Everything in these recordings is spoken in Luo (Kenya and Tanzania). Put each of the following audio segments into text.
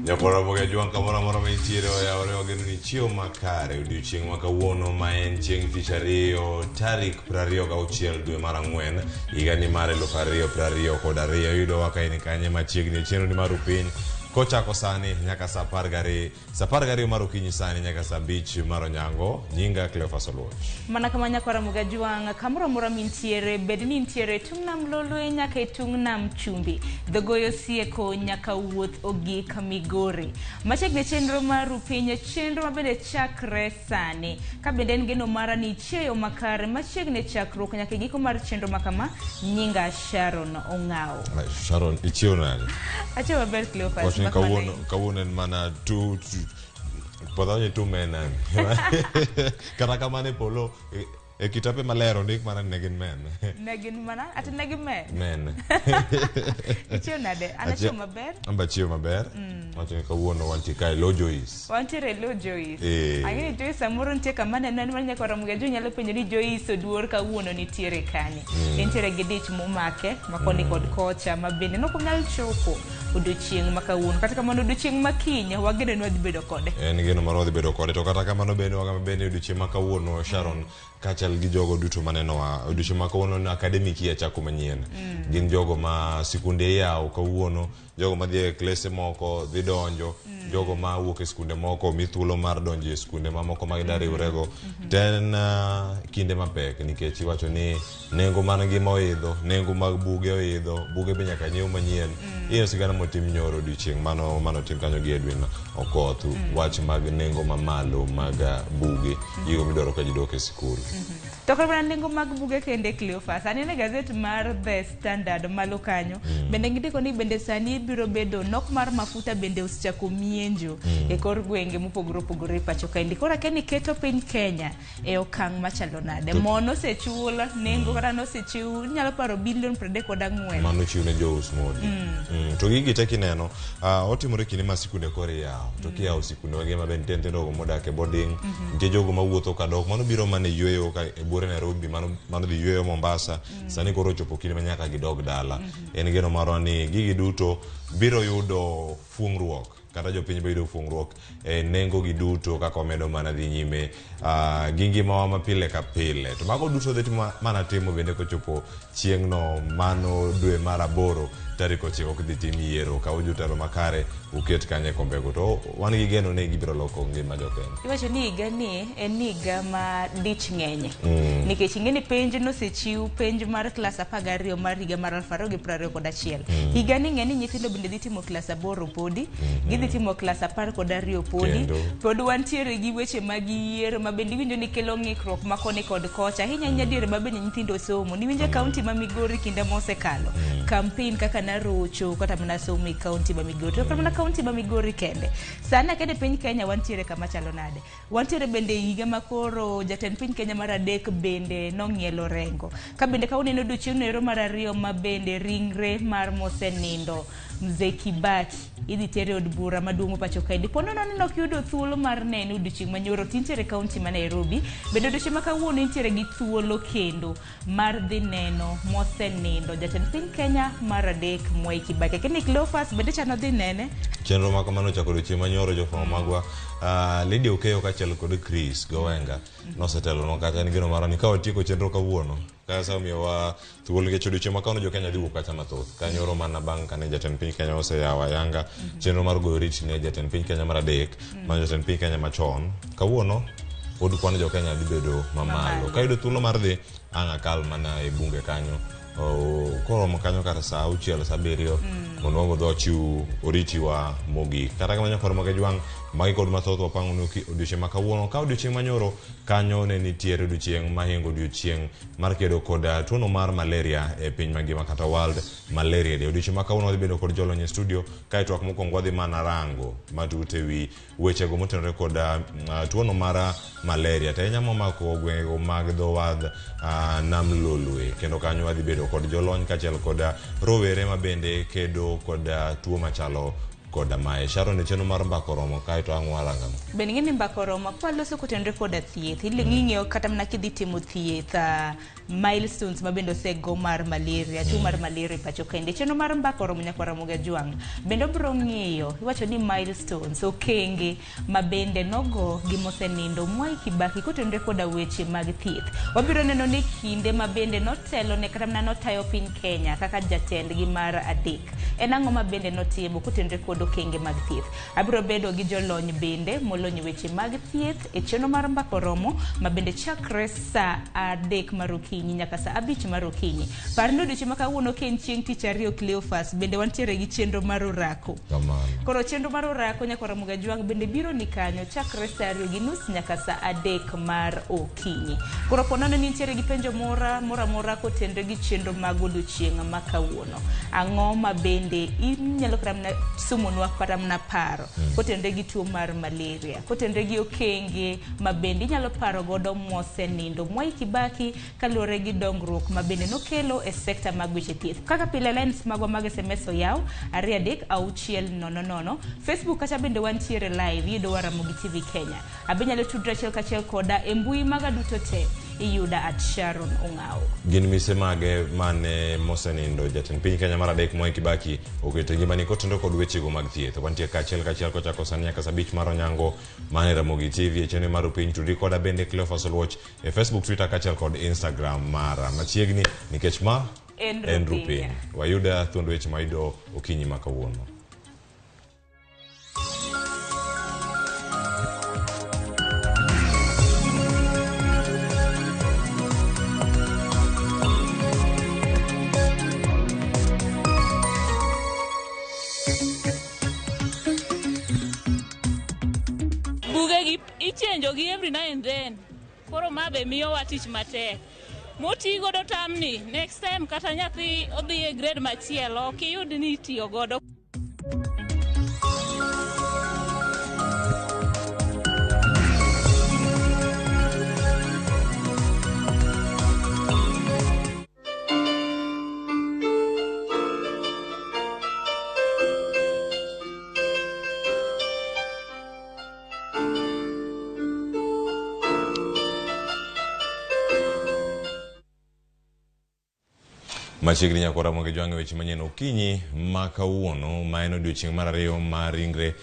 Nyakwar Ramogi Ajwang' kamoro amora ma intiere oyawore wageno ni chiew makare odiochieng' ma kawuono ma en chieng' tich ariyo tarik 26 dwe mar ang'wen higani mar 2022 yudowa ka in kanye machiegni e chenro ni mar upiny kochako sani nyaka saa 12 Saa 12 mar okinyi sani nyaka saa 5 mar onyango. Nyinga Cleophas Oluoch. Mana kama nyakwar Ramogi Ajwang', kamoro amora mintiere, bed ni intiere e tung' nam Lolwe nyaka e tung' nam Chumbi, dhogoyo sieko nyaka wuoth ogik Migori. Machiegni e chenro mar Rupiny, chenro ma bende chakre sani. Ka bende en geno mara ni ichieyo makare machiegni e chakruok nyaka e giko mar chenro ma kama, nyinga Sharon Ong'awo. Sharon, ichiewo nade? Achiewo maber Cleophas. Wach ni mak mana kawuono kawuono en mana tu tu- podho ni tu men. Kata kamano e polo e, e kitape maler ondik mana ni ne gin men. Ne gin mana ati ne gin men. Men. Ichiewo nade? An achiewo maber. An be achiewo maber. Wacho ni kawuono wantie kae Lo Joyce. Wantiere e lo Joyce. Eh. Ang'e ni Joyce samoro nitie kama neno en mar nyakwar Ramogi Ajwang' nyalo penjo ni Joyce Oduor kawuono nitiere kanye. Entiere gi dich momake ma koni kod kocha ma bende nok onyal chopo odiochieng' ma kawuono. Kata kamano odiochieng' ma kiny wageno ni wadhi bedo kode. En geno mar wadhi bedo kode to kata kamano bende wagamo bende odiochieng' ma kawuono Sharon kaachiel gi jogo duto manenowa odiochieng' ma kawuono en academic year chako manyien. Gin jogo ma sikunde iyawo kawuono jogo madhi e klese moko dhi donjo jogo ma wuok e skunde moko omi thuolo mar donjo e skunde mamoko ma gida riwrego to en kinde mapek nikech iwacho ni nengo mar ngima oidho nengo mag buge oidho buge be nyaka nyiew manyien iyo sigana motim nyoro odiochieng' mano manotim kanyo gi Edwin Okoth wach mag nengo mamalo mag buge gigo midwaro ka ji dok e sikul To kata mana nengo mag buge kende Cleophas. Aneno e gazet mar The Standard malo kanyo. Bende gindiko ni bende sani biro bedo nok mar mafuta bende osechako mienjo e kor gwenge mopogore opogore e pacho kaendi. Koro akia ni keto piny Kenya e okang' machalo nade. Mo nosechul nengo kata nosechiw inyalo paro bilion 34. Mano chiw ne jous modhi. To gigi te kineno, otimore kinde ma sikunde koro iyawo. To kiyawo sikunde mangima be nitie nyithindo modak e boarding, nitie jogo mawuotho kadok, mano biro mana e yueyo ka e buore Nairobi, mano, mano dhi yueyo Mombasa. Sani koro ochopo kinde ma nyaka gidog dala. En geno marwa ni gigi duto biro yudo fuong'ruok kata jopiny biro yudo fuong'ruok e nengo gi duto kaka wamedo mana dhi nyime gi ngimawa ma pile ka pile. To mago duto dhi timo mana timo bende kochopo chieng'no mano dwe mar aboro tarik 9 kidhi tim yiero kaw jotelo makare uket kanyo e kombego to wan gi geno ni gibiro loko ngima jokenya. Iwacho ni higa ni en higa ma dich ng'enye nikech ing'e ni penj nosechiw penj mar klas 12 mar higa mar 2021. Higa ni ng'e ni nyithindo bende dhi timo klas 8 podi, gidhi timo klas 12 podi. Kendo. Pod wantiere gi weche mag yiero ma bende iwinjo ni kelo ng'ikruok ma koni kod kocha ahinya ahinya diere ma bende nyithindo somo. Niwinjo e kaunti ma Migori kinde mosekalo campaign kaka narocho kata mana somo e kaunti ma Migori. To kata mana kaunti ma Migori kende. Sani akia ni piny Kenya wantiere kama chalo nade. Wantiere bende e higa ma koro jatend piny Kenya mar adek bende nong'ielo rengo. Ka bende ka uneno odiochieng'no ero mar ariyo ma bende ringre mar mosenindo Mzee Kibaki idhi ter e od bura maduong' ma pacho kaendi. Po nono ni nok yudo thuolo mar nene odiochieng' manyoro to intiere e kaunti ma Nairobi. Bende odiochieng' ma kawuono intiere gi thuolo kendo mar dhi neno mosenindo jatend piny Kenya mar adek Mwai Kibaki. Lakini Cleophas bende chano dhi nene. Chenro ma kamano ochako odiochieng' manyoro jofwambo magwa Lydia Okeyo kaachiel kod Chris Gowenga nosetelonwa kata en geno marwa ni ka watieko chenro kawuono ka sa omiyowa thuolo nikech odiochieng' ma kawuono jo-Kenya dhi wuok kacha mathoth ka nyoro mana bang' kane jatend piny Kenya oseyawo ayanga chenro mar goyo oriti ne jatend piny Kenya mar adek mano jatend piny Kenya machon kawuono pod kwan jo-Kenya dhi bedo mamalo ka yudo thuolo mar dhi ang' akal mana e bunge kanyo koromo kanyo kar saa auchiel saa abiriyo mondo wago dho wachiw oritiwa mogik kata kamano nyakwar Magajwang' magi kod mathoth wapango ni odiochieng' ma kawuono ka odiochieng' manyoro kanyo ne nitiere odiochieng' mahingo odiochieng' mar kedo kod tuono mar malaria e piny mangima kata World Malaria Day. Odiochieng' ma kawuono wadhi bedo kod jolony e studio kae twak mokwongo wadhi mana rango matut e wi wechego motenore kod tuono mar malaria to ahinya momako gwengego mag dho wadh nam Lolwe kendo kanyo wadhi bedo kod jolony kaachiel kod rowere ma bende kedo kod tuo machalo koda mae. Sharon, e chenro mar mbaka oromo kae to ang' warang'o. Bende ing'e ni mbaka oromo kwaloso kotenore koda thieth. Ing'eyo kata mana kidhi timo thieth, milestones ma bende osego mar malaria, tuo mar malaria e pacho kende. Chenro mar mbaka oromo nyaka Ramogi Ajwang'. Bende obiro ng'iyo, iwacho ni milestones, okenge ma bende nogo gi mosenindo Mwai Kibaki kotenore koda weche mag thieth. Wabiro neno ni kinde ma bende notelo ne kata mana notayo piny Kenya kaka jatendgi mar adek. En ang'o ma bende notimo kotenore kod okenge mag thieth. Abiro bedo gi jolony bende molony weche mag thieth e chenro mar mbaka oromo ma bende chakre saa 3 mar okinyi nyaka saa 5 mar okinyi. Par ni odiochieng' ma kawuono ka en chieng' tich ariyo Cleophas, bende wantiere gi chenro mar orako. Kamano. Koro chenro mar orako nyaka Ramogi Ajwang' bende biro ni kanyo chakre saa 2:30 nyaka saa 3 mar okinyi. Koro po nono ni nitiere gi penjo mora amora kotenore gi chenro mag odiochieng' ma kawuono. Ang'o ma bende inyalo kata mana sumonwa kata mana paro kotenore gi tuo mar malaria, kotenore gi okenge ma bende inyalo paro godo mosenindo Mwai Kibaki kaluwore gi dongruok ma bende nokelo e sekta mag weche thieth. Kaka pile lines magwa mag SMS oyaw 2 3 6 0 0. Facebook kacha bende wantiere live, iyudowa Ramogi TV Kenya. Abe nyalo tudra achiel kachiel koda e mbui maga duto te, iyuda at Sharon Ong'awo. Gin mise mage mane mosenindo jatend piny Kenya mar adek Mwai Kibaki oketo e ngimani kotenore kod wechego mag thieth. Wantie kaachiel kachiel kochako sani nyaka saa 5 mar onyango mane Ramogi TV e chenro mar Piny Tudi koda bende Cleophas Oluoch e Facebook, Twitter kaachiel kod Instagram mara. Machiegni nikech ma en Rupiny. Wayuda thuond weche mayudo okinyi ma kawuono. Bugegi ichenjogi every now and then. Koro ma be miyowa tich matek. Moti godo tamni, next time kata nyathi odhi e grade machielo, ok iyud ni itiyo godo. Machiegni nyaka Ramogi Jwang' weche manyien okinyi ma kawuono ma en odiochieng' mar ariyo mar ringre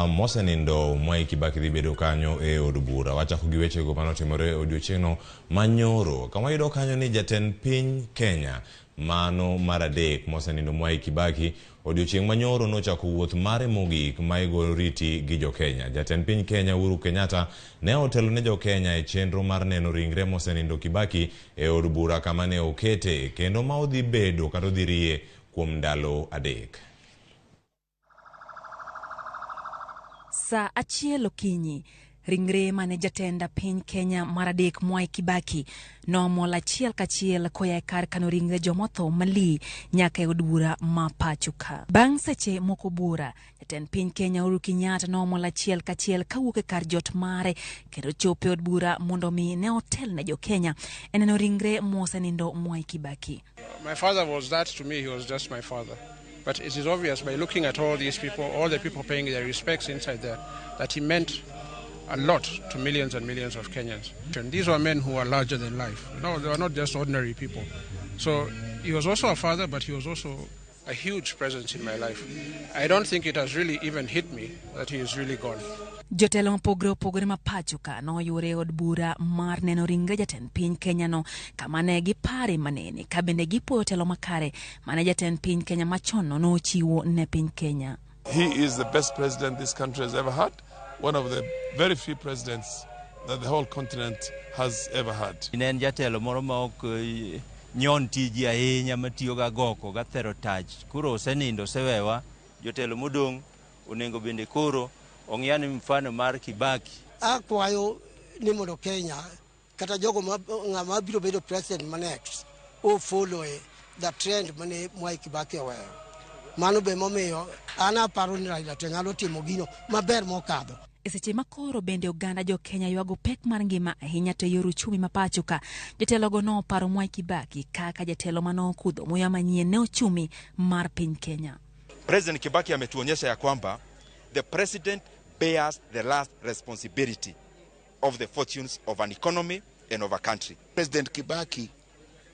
mosenindo Mwai Kibaki dhi bedo kanyo e od bura. Wachako gi wechego manotimore odiochieng'no manyoro. Kama wayudo kanyo ni jatend piny Kenya mano mar adek mosenindo Mwai Kibaki odiochieng' manyoro nochako wuoth mare mogik ma igoyo riti gi jo Kenya. Jatend piny Kenya Uhuru Kenyatta ne otelo ne jo Kenya e chenro mar neno ringre mosenindo Kibaki e od bura kama ne okete kendo ma odhi bedo kata odhi rie kuom ndalo 3. Saa 1 okinyi, ringre mane jatend piny Kenya mar adek Mwai Kibaki nomol achiel kachiel koya e kar kano ringre jomotho Malii nyaka e od bura ma pacho ka. Bang' seche moko buora, jatend piny Kenya Uhuru Kenyatta nomol achiel kachiel kawuok e kar jot mare kendo chopo e od bura mondo mi ne otel ne jo Kenya e neno ringre mosenindo Mwai Kibaki. My father was that to me, he was just my father. But it is obvious by looking at all these people, all the people paying their respects inside there, that he meant a lot to millions and millions of Kenyans. And these were men who were larger than life. No, they were not just ordinary people. So he was also a father, but he was also a huge presence in my life. I don't think it has really even hit me that he is really gone. Jotelo mopogore opogore ma pacho ka noyuore e od bura mar neno ringre jatend piny Kenya no kama ne gipare manene ka bende gipuoyo telo makare mane jatend piny Kenya machon no nochiwo ne piny Kenya. He is the best president this country has ever had, one of the very few presidents that the whole continent has ever had. Ne en jatelo moro ma ok nyon tiji ahinya matiyo ga goko ga thero tach. Koro osenindo osewewa, jotelo modong' onego bende koro ong'iyane mfano mar Kibaki. Akwayo ni mondo Kenya kata jogo ng'ama biro bedo president ma next o follow the trend mane Mwai Kibaki oweyo. Mano be momiyo an aparo ni Raila to nyalo timo gino maber mokadho. E seche ma koro bende oganda jo Kenya ywago pek mar ngima ahinya to e yor uchumi ma pacho ka, jotelogo noparo Mwai Kibaki kaka jatelo mane okudho muya manyien ne uchumi mar piny Kenya. President Kibaki ametuonyesha ya kwamba the president bears the last responsibility of the fortunes of an economy and of a country. President Kibaki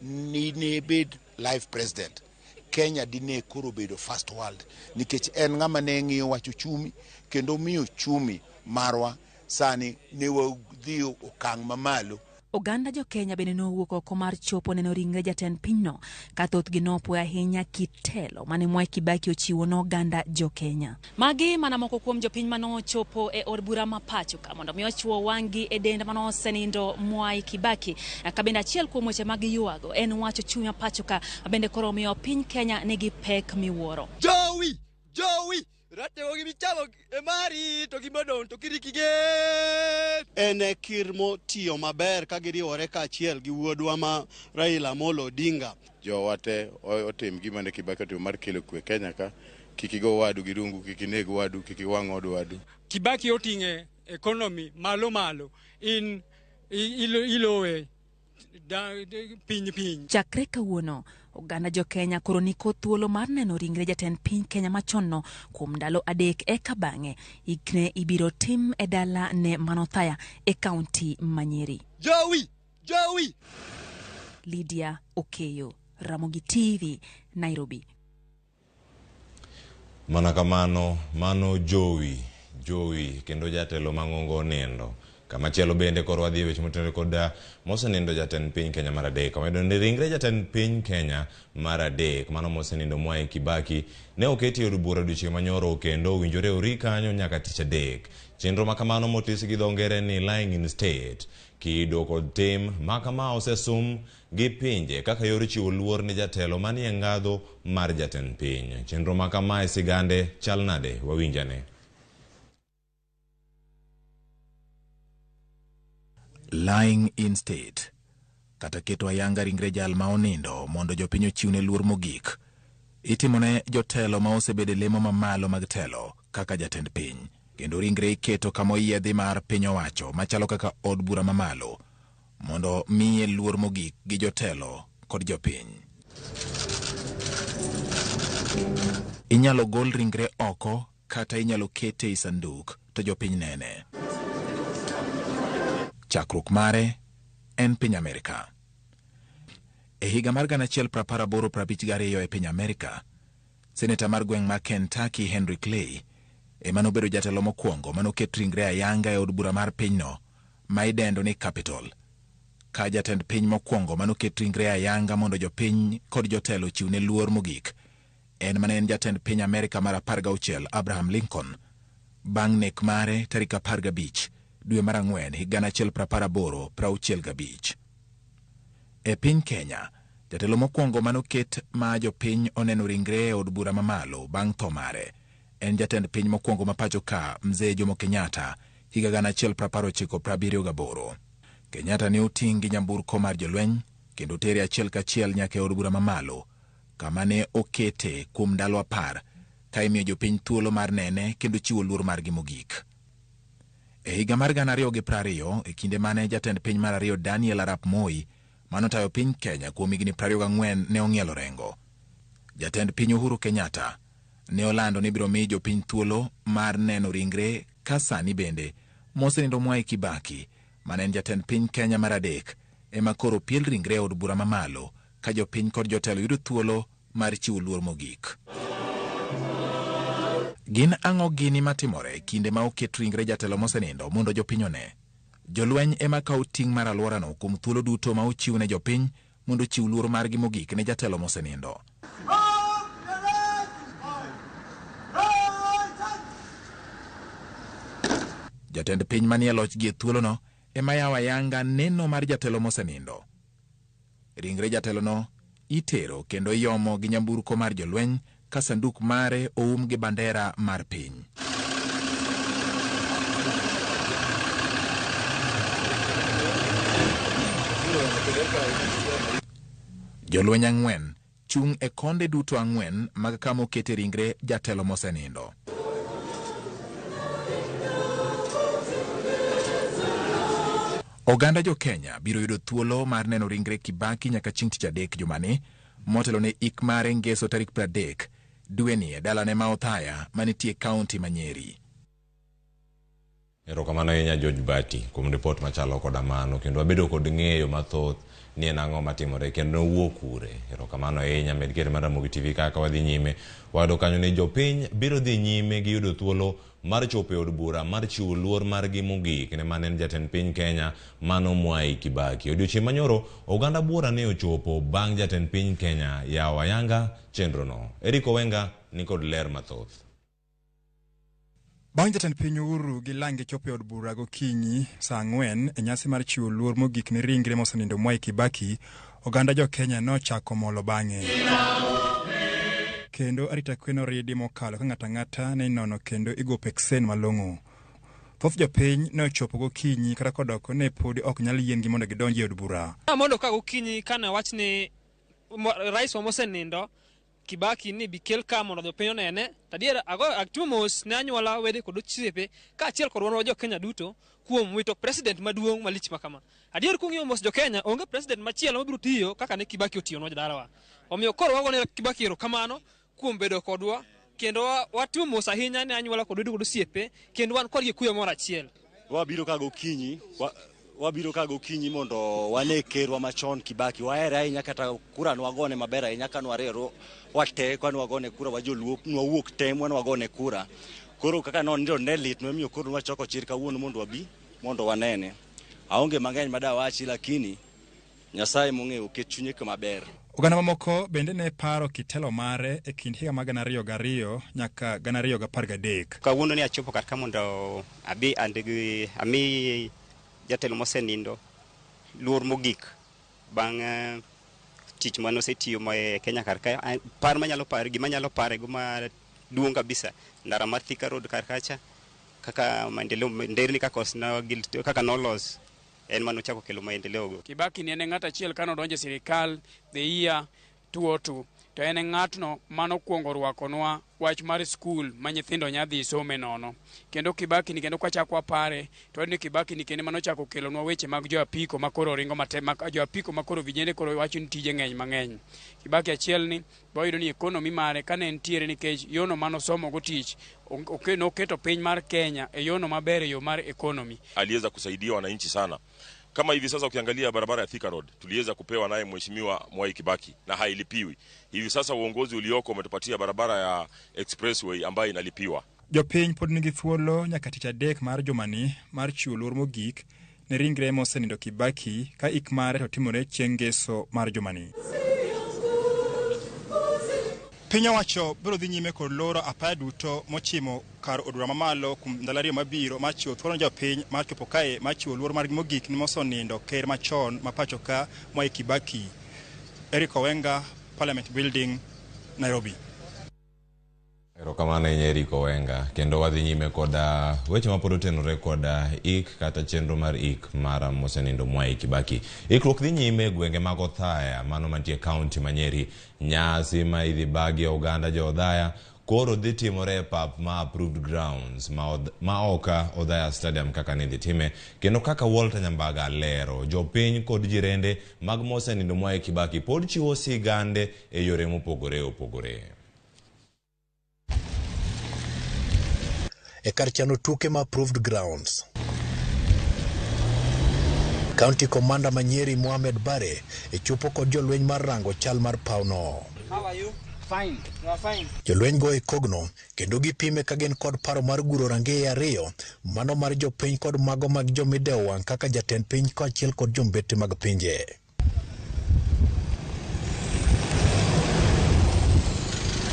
ni bed life president. Kenya dine koro bedo first world nikech en ng'ama ne ng'iyo wach uchumi kendo miyo uchumi marwa sani ne wadhi okang' mamalo. Oganda jo Kenya bende nowuok oko mar chopo neno ringre jatend pinyno ka thothgi nopuoyo ahinya kit telo mane Mwai Kibaki ochiwo ne oganda jo Kenya. Magi mana moko kuom jopiny manochopo e od bura ma pacho ka mondo mi ochuo wang'gi e dend manosenindo Mwai Kibaki. Ka bende achiel kuom weche mag ywago en wach ochumi ma pacho ka ma bende koro omiyo piny Kenya nigi pek miwuoro. Jowi! Jowi! Ratego gi michamo e mari to gimodong' to kiriki gen. En e kir motiyo maber ka giriwore kaachiel gi wuodwa ma Raila Amolo Odinga. Jowa te otim gima ne Kibaki otimo mar kelo kwe Kenya ka. Kik igo wadu gi rungu, kik ineg wadu, kik iwang' od wadu. Kibaki oting'e economy malo malo in ilowe piny piny. Chakre kawuono, oganda jo Kenya koro nikod thuolo mar neno ringre jatend piny Kenya machon no kuom ndalo 3 eka bang'e ikne ibiro tim e dala ne Manothaya e kaunti ma Nyeri. Jowi! Jowi! Lydia Okeyo, Ramogi TV, Nairobi. Mana kamano, mano Jowi, Jowi kendo jatelo mang'ongo onindo. Kamachielo bende koro wadhi e weche motenore kod mosenindo jatend piny Kenya mar 3. Wamedo ni ringre jatend piny Kenya mar 3 mano mosenindo Mwai Kibaki ne oketi e od bura odiochieng' manyoro kendo owinjore ori kanyo nyaka tich 3. Chenro ma kamano motisi gi dho ngere ni lying in state. Kido kod tim ma kama osesum gi pinje kaka yor chiwo luor ne jatelo manie ngadho mar jatend piny. Chenro ma kamae sigande chal nade? Wawinjane. Lying in state kata keto ayanga ringre jal ma onindo mondo jopiny ochiwne luor mogik itimone jotelo ma osebedo e lemo mamalo mag telo kaka jatend piny kendo ringre iketo kama oyiedhi mar piny owacho machalo kaka od bura mamalo mondo miye luor mogik gi jotelo kod jopiny. Inyalo gol ringre oko kata inyalo kete e sanduk to jopiny nene. Chakruok mare en piny Amerika. E higa mar 1852 e piny Amerika, seneta mar gweng' ma Kentucky Henry Clay ema nobedo jatelo mokwongo manoket ringre ayanga e od bura mar pinyno ma idendo ni Capitol. Ka jatend piny mokwongo manoket ringre ayanga mondo jopiny kod jotelo ochiwne luor mogik en mane en jatend piny Amerika mar 16 Abraham Lincoln bang' nek mare tarik 15 dwe mar 4 1865. E piny Kenya, jatelo mokwongo manoket ma jopiny oneno ringre e od bura mamalo bang' tho mare en jatend piny mokwongo ma pacho ka Mzee Jomo Kenyatta higa 1978. Kenyatta ne oting' gi nyamburko mar jolweny kendo tere achiel kachiel nyaka e od bura mamalo kama ne okete kuom ndalo 10 ka imiyo jopiny thuolo mar nene kendo chiwo luor margi mogik. E higa mar 2020 e kinde mane jatend piny mar 2 Daniel Arap Moi manotayo piny Kenya kuom higni 24 ne ong'ielo rengo. Jatend piny Uhuru Kenyatta ne olando ni biro mi jopiny thuolo mar neno ringre ka sani bende mosenindo Mwai Kibaki mane en jatend piny Kenya mar 3 ema koro piel ringre e od bura mamalo ka jopiny kod jotelo yudo thuolo mar chiwo luor mogik. Gin ang'o gini matimore kinde ma oket ringre jatelo mosenindo mondo jopiny one? Jolweny ema kawo ting' mar alworano kuom thuolo duto ma ochiw ne jopiny mondo ochiw luor margi mogik ne jatelo mosenindo. Jatend piny manie loch gie thuolono ema yawo ayanga neno mar jatelo mosenindo. Ringre jatelono itero kendo iomo gi nyamburko mar jolweny ka sanduk mare oum gi bandera mar piny. Jolweny 4 chung' e konde duto 4 mag kama okete ringre jatelo mosenindo. Oganda jo Kenya biro yudo thuolo mar neno ringre Kibaki nyaka chieng' tich 3 jumani motelo ne ik mare ngeso tarik 30 dweni e dalane ma Othaya manitie kaunti ma Nyeri. Erokamano ahinya George Bati kuom ripot machalo koda mano kendo wabedo kod ng'eyo mathoth ni en ang'o matimore kendo nowuok kure. Erokamano ahinya med ker mar Ramogi TV kaka wadhi nyime. Wayudo kanyo ni jopiny biro dhi nyime gi yudo thuolo mar chopo e od bura mar chiwo luor margi mogik ne mane en jatend piny Kenya mano Mwai Kibaki. Odiochieng' manyoro oganda buora ne ochopo bang' jatend piny Kenya yawo ayanga chenrono. Eric Owenga nikod ler mathoth. Bang' jatend piny Uhuru gi lange chopo e od bura gokinyi saa 4 e nyasi mar chiwo luor mogik ne ringre mosenindo Mwai Kibaki, oganda jo Kenya nochako molo bang'e. Kendo arita kwe noridi mokalo ka ng'ato ang'ata ne inono kendo igo peksen malong'o. Thoth jopiny ne ochopo gokinyi kata kodok ne podi ok nyal yiengi mondo gidonji e od bura. Mondo ka gokinyi kane wach ni rais wa mosenindo Kibaki ni bikel ka mondo jopiny onene. Tadier atimo mos ne anyuola, wede kod osiepe kaachiel kod wan jo Kenya duto kuom wito president maduong' malich ma kama. Adier kung'iyo mos jo Kenya, onge president machielo mabiro tiyo kaka ne Kibaki otiyonwa jodalawa. Omiyo koro wagone Kibaki erokamano kuom bedo kodwa kendo watimo mos ahinya ne anyuola kod wede kod osiepe kendo wan kodgi e kuyo moro achiel. Wabiro ka gokinyi mondo wane kerwa machon Kibaki. Wahere ahinya kata kura nwagone maber ahinya ka nwarero wate ka nwagone kura wajoluo nwawuok te nwagone kura. Koro kaka nonindo ne lit nomiyo koro nwachoko chir kawuono mondo wabi mondo wanene. Aonge mang'eny madawachi lakini Nyasaye mong'eyo oket chunye kama ber. Oganda mamoko bende ne paro kitelo mare e kind higa mag 2002 nyaka 2013. Kawuono ne achopo kar ka mondo abi ami jatelo mosenindo luor mogik bang' tich mane osetiyo e Kenya kar ka. Par manyalo paro, gima nyalo pare go maduong' kabisa, ndara mar Thika Road kar kacha, kaka maendeleo nderni kaka nolos en mano chako kelo maendeleo go. Kibaki ne en ng'at achiel kane odonjo e sirikal the year 2002 to en ng'atno mano kuongo rwakonwa wach mar skul ma nyithindo nyadhi some nono. Kendo Kibaki ni kendo kwachako wapare to ni Kibaki ni kendo mano chako kelonwa weche mag jo apiko makoro ringo matek, jo apiko makoro vijende koro wacho ni tije ng'eny mang'eny. Kibaki achiel ni wayudo ni ekonomi mare kane entiere nikech yono mano somo go tich noketo piny mar Kenya e yono maber e yo mar ekonomi. Aliweza kusaidia wananchi sana. Kama hivi sasa ukiangalia barabara ya Thika Road tuliweza kupewa naye Mheshimiwa Mwai Kibaki na hailipiwi. Hivi sasa uongozi ulioko umetupatia barabara ya expressway ambayo inalipiwa. Jopiny pod nigi thuolo nyaka tich adek mar jumani mar chiwo luor mogik ne ringre mosenindo Kibaki ka ik mare to timore chieng' ngeso mar jumani. Piny owacho biro dhi nyime kod loro apaya duto mochimo kar od bura mamalo kuom ndalo ariyo mabiro mar chiwo thuolo ne jopiny mar chopo kae mar chiwo luor margi mogik ne mosenindo ker machon ma pacho ka Mwai Kibaki. Eric Owenga, Parliament Building, Nairobi. Erokamano ahinya Eric Owenga. Kendo wadhi nyime kod weche mapod otenore kod ik kata chenro mar ik mar mosenindo Mwai Kibaki. Ikruok dhi nyime e gwenge mag Othaya mano mantie kaunti ma Nyeri. Nyasi ma idhi bagi oganda jo Othaya koro dhi timore e pap ma approved grounds ma ok Othaya Stadium kaka ne dhi time. Kendo kaka Walter Nyambaga lero, jopiny kod jirende mag mosenindo Mwai Kibaki pod chiwo sigande e yore mopogore opogore. E kar chano tuke ma approved grounds. County Commander ma Nyeri Mohamed Bare e chopo kod jolweny mar rango chal mar pawno. How are you? Fine. You are fine. Jolweny go e kogno kendo gipime ka gin kod paro mar guro rangeye ariyo, mano mar jopiny kod mago mag jomidewo wang' kaka jatend piny kaachiel kod jombete mag pinje.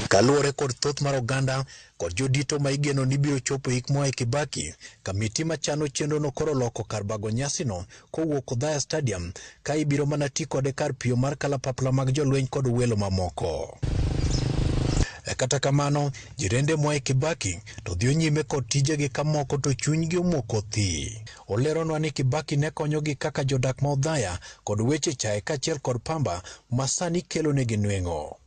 Kaluwore kod thoth mar oganda kod jodito ma igeno ni biro chopo ik Mwai Kibaki, kamiti machano chenrono koro loko kar bago nyasino kowuok Othaya Stadium ka ibiro mana ti kode kar piyo mar kalapapla mag jolweny kod welo mamoko. Kata kamano, jirende Mwai Kibaki to dhi nyime kod tijegi ka moko to chunygi omoko thi. Oleronwa ni Kibaki ne konyogi kaka jodak ma Othaya kod weche chae kaachiel kod pamba ma sani kelonegi nweng'o.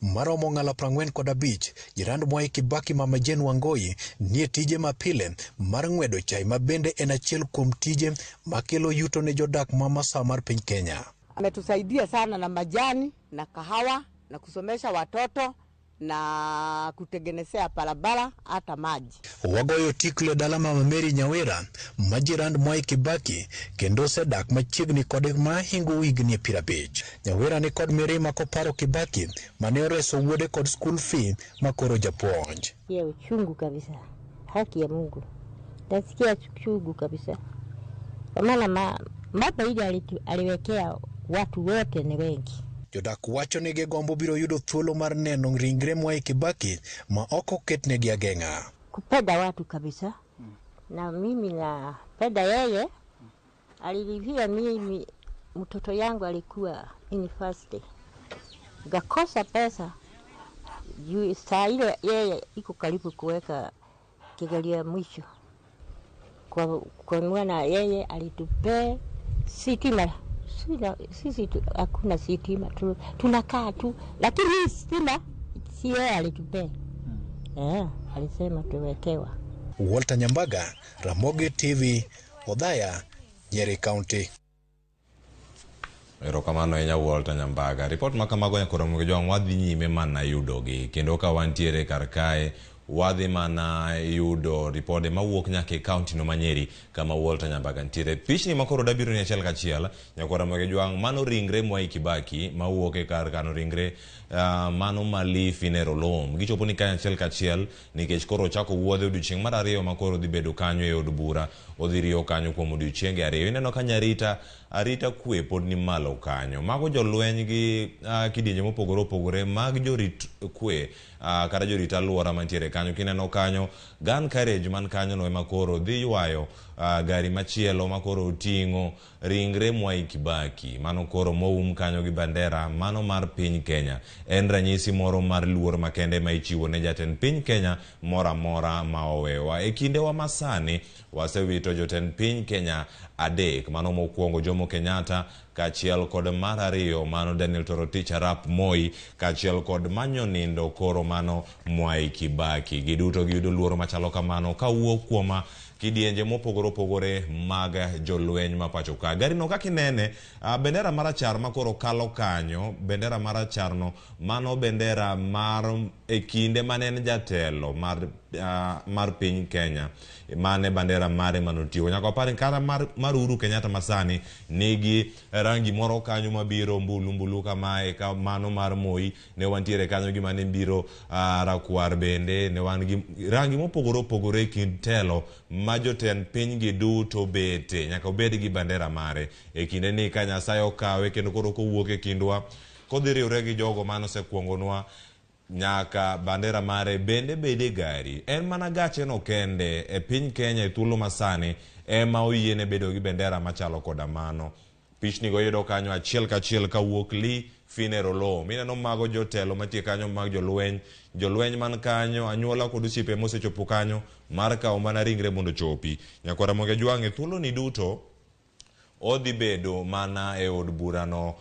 Maromo ng'ala 45, jirand Mwai Kibaki Mama Jane Wangoi nie tije mapile mar ng'wedo chai ma bende en achiel kuom tije makelo yuto ne jodak ma masawa mar piny Kenya. Ametusaidia sana na majani na kahawa na kusomesha watoto na kutengenezea barabara hata maji. Wagoyo tiklo e dala Mama Mary Nyawira ma jirand Mwai Kibaki kendo osedak machiegni kode mahingo higni 50. Nyawira ni kod mirima koparo Kibaki mane oreso wuode kod school fee makoro japuonj. Sikia uchungu kabisa, haki ya Mungu, nasikia uchungu kabisa, kwa maana baba ile aliwekea watu wote ni wengi. Jodak wacho ni gigombo biro yudo thuolo mar neno ringre Mwai Kibaki ma ok oketnegi ageng'a. Kupenda watu kabisa, na mimi napenda yeye. Alilipia mimi, mtoto yangu alikuwa university, ngakosa pesa juu saa ile yeye iko karibu kuweka kigerio mwisho kwa mwana yeye alitupea sitima. Sisi hakuna sitima, tunakaa tu, lakini hii stima si yeye alitupea. Alisema tuwekewa. Walter Nyambaga, Ramogi TV, Othaya, Nyeri County. Erokamano ahinya Walter Nyambaga. Ripot ma kamago nyakoro Jowang' wadhi nyime mana yudogi kendo ka wantiere kar kae wadhi mana yudo ripode mawuok nyaka e kaunti no ma Nyeri kama Walter Nyambaga nitiere. Pichni makoro dabiro ni achiel kachiel nyakoro Jowang' mano ringre Mwai Kibaki mawuok e kar kano ringre mano Mali Funeral Home. Gichopo ni kanyo achiel kachiel nikech koro ochako wuodhe odiochieng' mar ariyo ma koro dhi bedo kanyo e od bura. Odhi riyo kanyo kuom odiochienge ariyo. Ineno ka nyarita arita kwe pod ni malo kanyo. Mago jolweny gi kidienje mopogore opogore mag jorit kwe kata jorit alwora mantiere kanyo. Kineno kanyo gun carriage man kanyo no ema koro dhi ywayo gari machielo ma koro oting'o ringre Mwai Kibaki. Mano koro moum kanyo gi bandera mano mar piny Kenya. En ranyisi moro mar luor makende ma ichiwo ne jatend piny Kenya moro amora ma owewa. E kindewa masani wasewito jotend piny Kenya adek. Mano mokwongo Jomo Kenyatta, kaachiel kod mar ariyo mano Daniel Toroitich arap Moi, kaachiel kod manyo nindo koro mano Mwai Kibaki. Giduto giyudo luoro machalo kamano kawuok kuom kidienje mopogore opogore mag jolweny ma pacho ka. Gari no kaka inene, bendera marachar makoro kalo kanyo, bendera marachar no mano bendera mar e kinde mane en jatelo mar piny Kenya. Mane bandera mare manotiyo. Nyaka wapar kata mar Uhuru Kenyatta masani nigi rangi moro kanyo mabiro mbulu mbulu kamae, ka mano mar Moi ne wantiere kanyo gi mane biro rakwar bende ne wan gi rangi mopogore opogore e kind telo ma jotend piny gi duto bete. Nyaka obed gi bandera mare e kinde ni ka Nyasaye okawe kendo koro kowuok e kindwa kodhi riwre gi jogo mane osekuongonwa, nyaka bandera mare bende bede gari. En mana gache no kende e piny Kenya e thuolo masani ema oyiene bedo gi bendera machalo koda mano. Pichni go yudo kanyo achiel kachiel kawuok Lee Funeral Home. Ineno mago jotelo mantie kanyo mag jolweny, jolweny man kanyo, anyuola kod osiepe mosechopo kanyo mar kawo mana ringre mondo ochopi. Nyakwar Ramogi Ajwang' e thuolo ni duto odhi bedo mana e od burano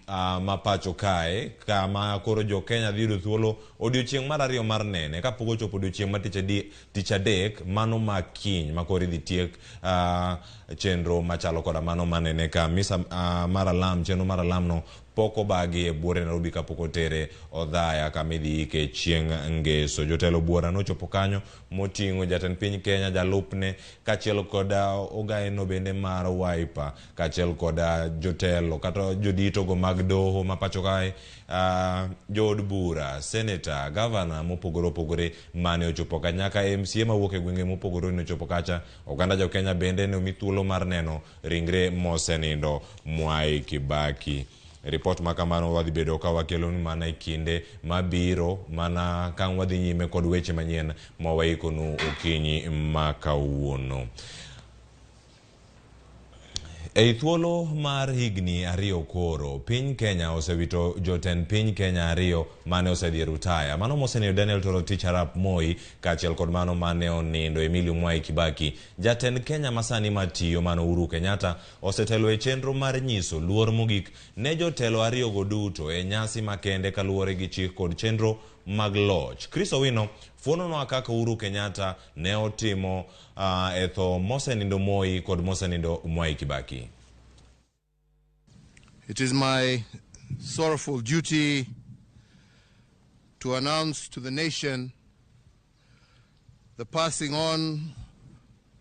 ma pacho kae, kama koro jo Kenya dhi yudo thuolo odiochieng' mar ariyo mar nene kapok ochopo odiochieng' mar tich adek mano ma kiny ma koro idhi tiek chenro machalo koda mano manene ka misa mar alam. Chenro mar alam no pok obagi e buore Nairobi kapok otere Othaya kama idhi ike chieng' ngeso. Jotelo buora nochopo kanyo moting'o jatend piny Kenya, jalupne, kaachiel kod ogaeno bende mar Wiper, kaachiel kod jotelo kata jodito go mag doho ma pacho kae, jood bura, senator, governor mopogore opogore mane ochopo ka, nyaka MCA mawuok e gwenge mopogore ne ochopo kacha. Oganda jo Kenya bende ne omi thuolo mar neno ringre mosenindo Mwai Kibaki. Ripot ma kamano wadhi bedo ka wakelo ni mana e kinde mabiro, mana ka wadhi nyime kod weche manyien ma waikonu okinyi ma kawuono. Ei thuolo mar higni ariyo koro, piny Kenya osewito jotend piny Kenya ariyo mane osedhi e rutaya. Mano mosenindo Daniel Toroitich arap Moi, kaachiel kod mano mane onindo Emilio Mwai Kibaki. Jatend Kenya masani matiyo mano Uhuru Kenyatta osetelo e chenro mar nyiso luor mogik ne jotelo ariyogo duto e nyasi makende kaluwore gi chik kod chenro mag loch. Chris Owino fuononwa kaka Uhuru Kenyatta ne otimo e tho mosenindo Moi kod mosenindo Mwai Kibaki. It is my sorrowful duty to announce to the nation the passing on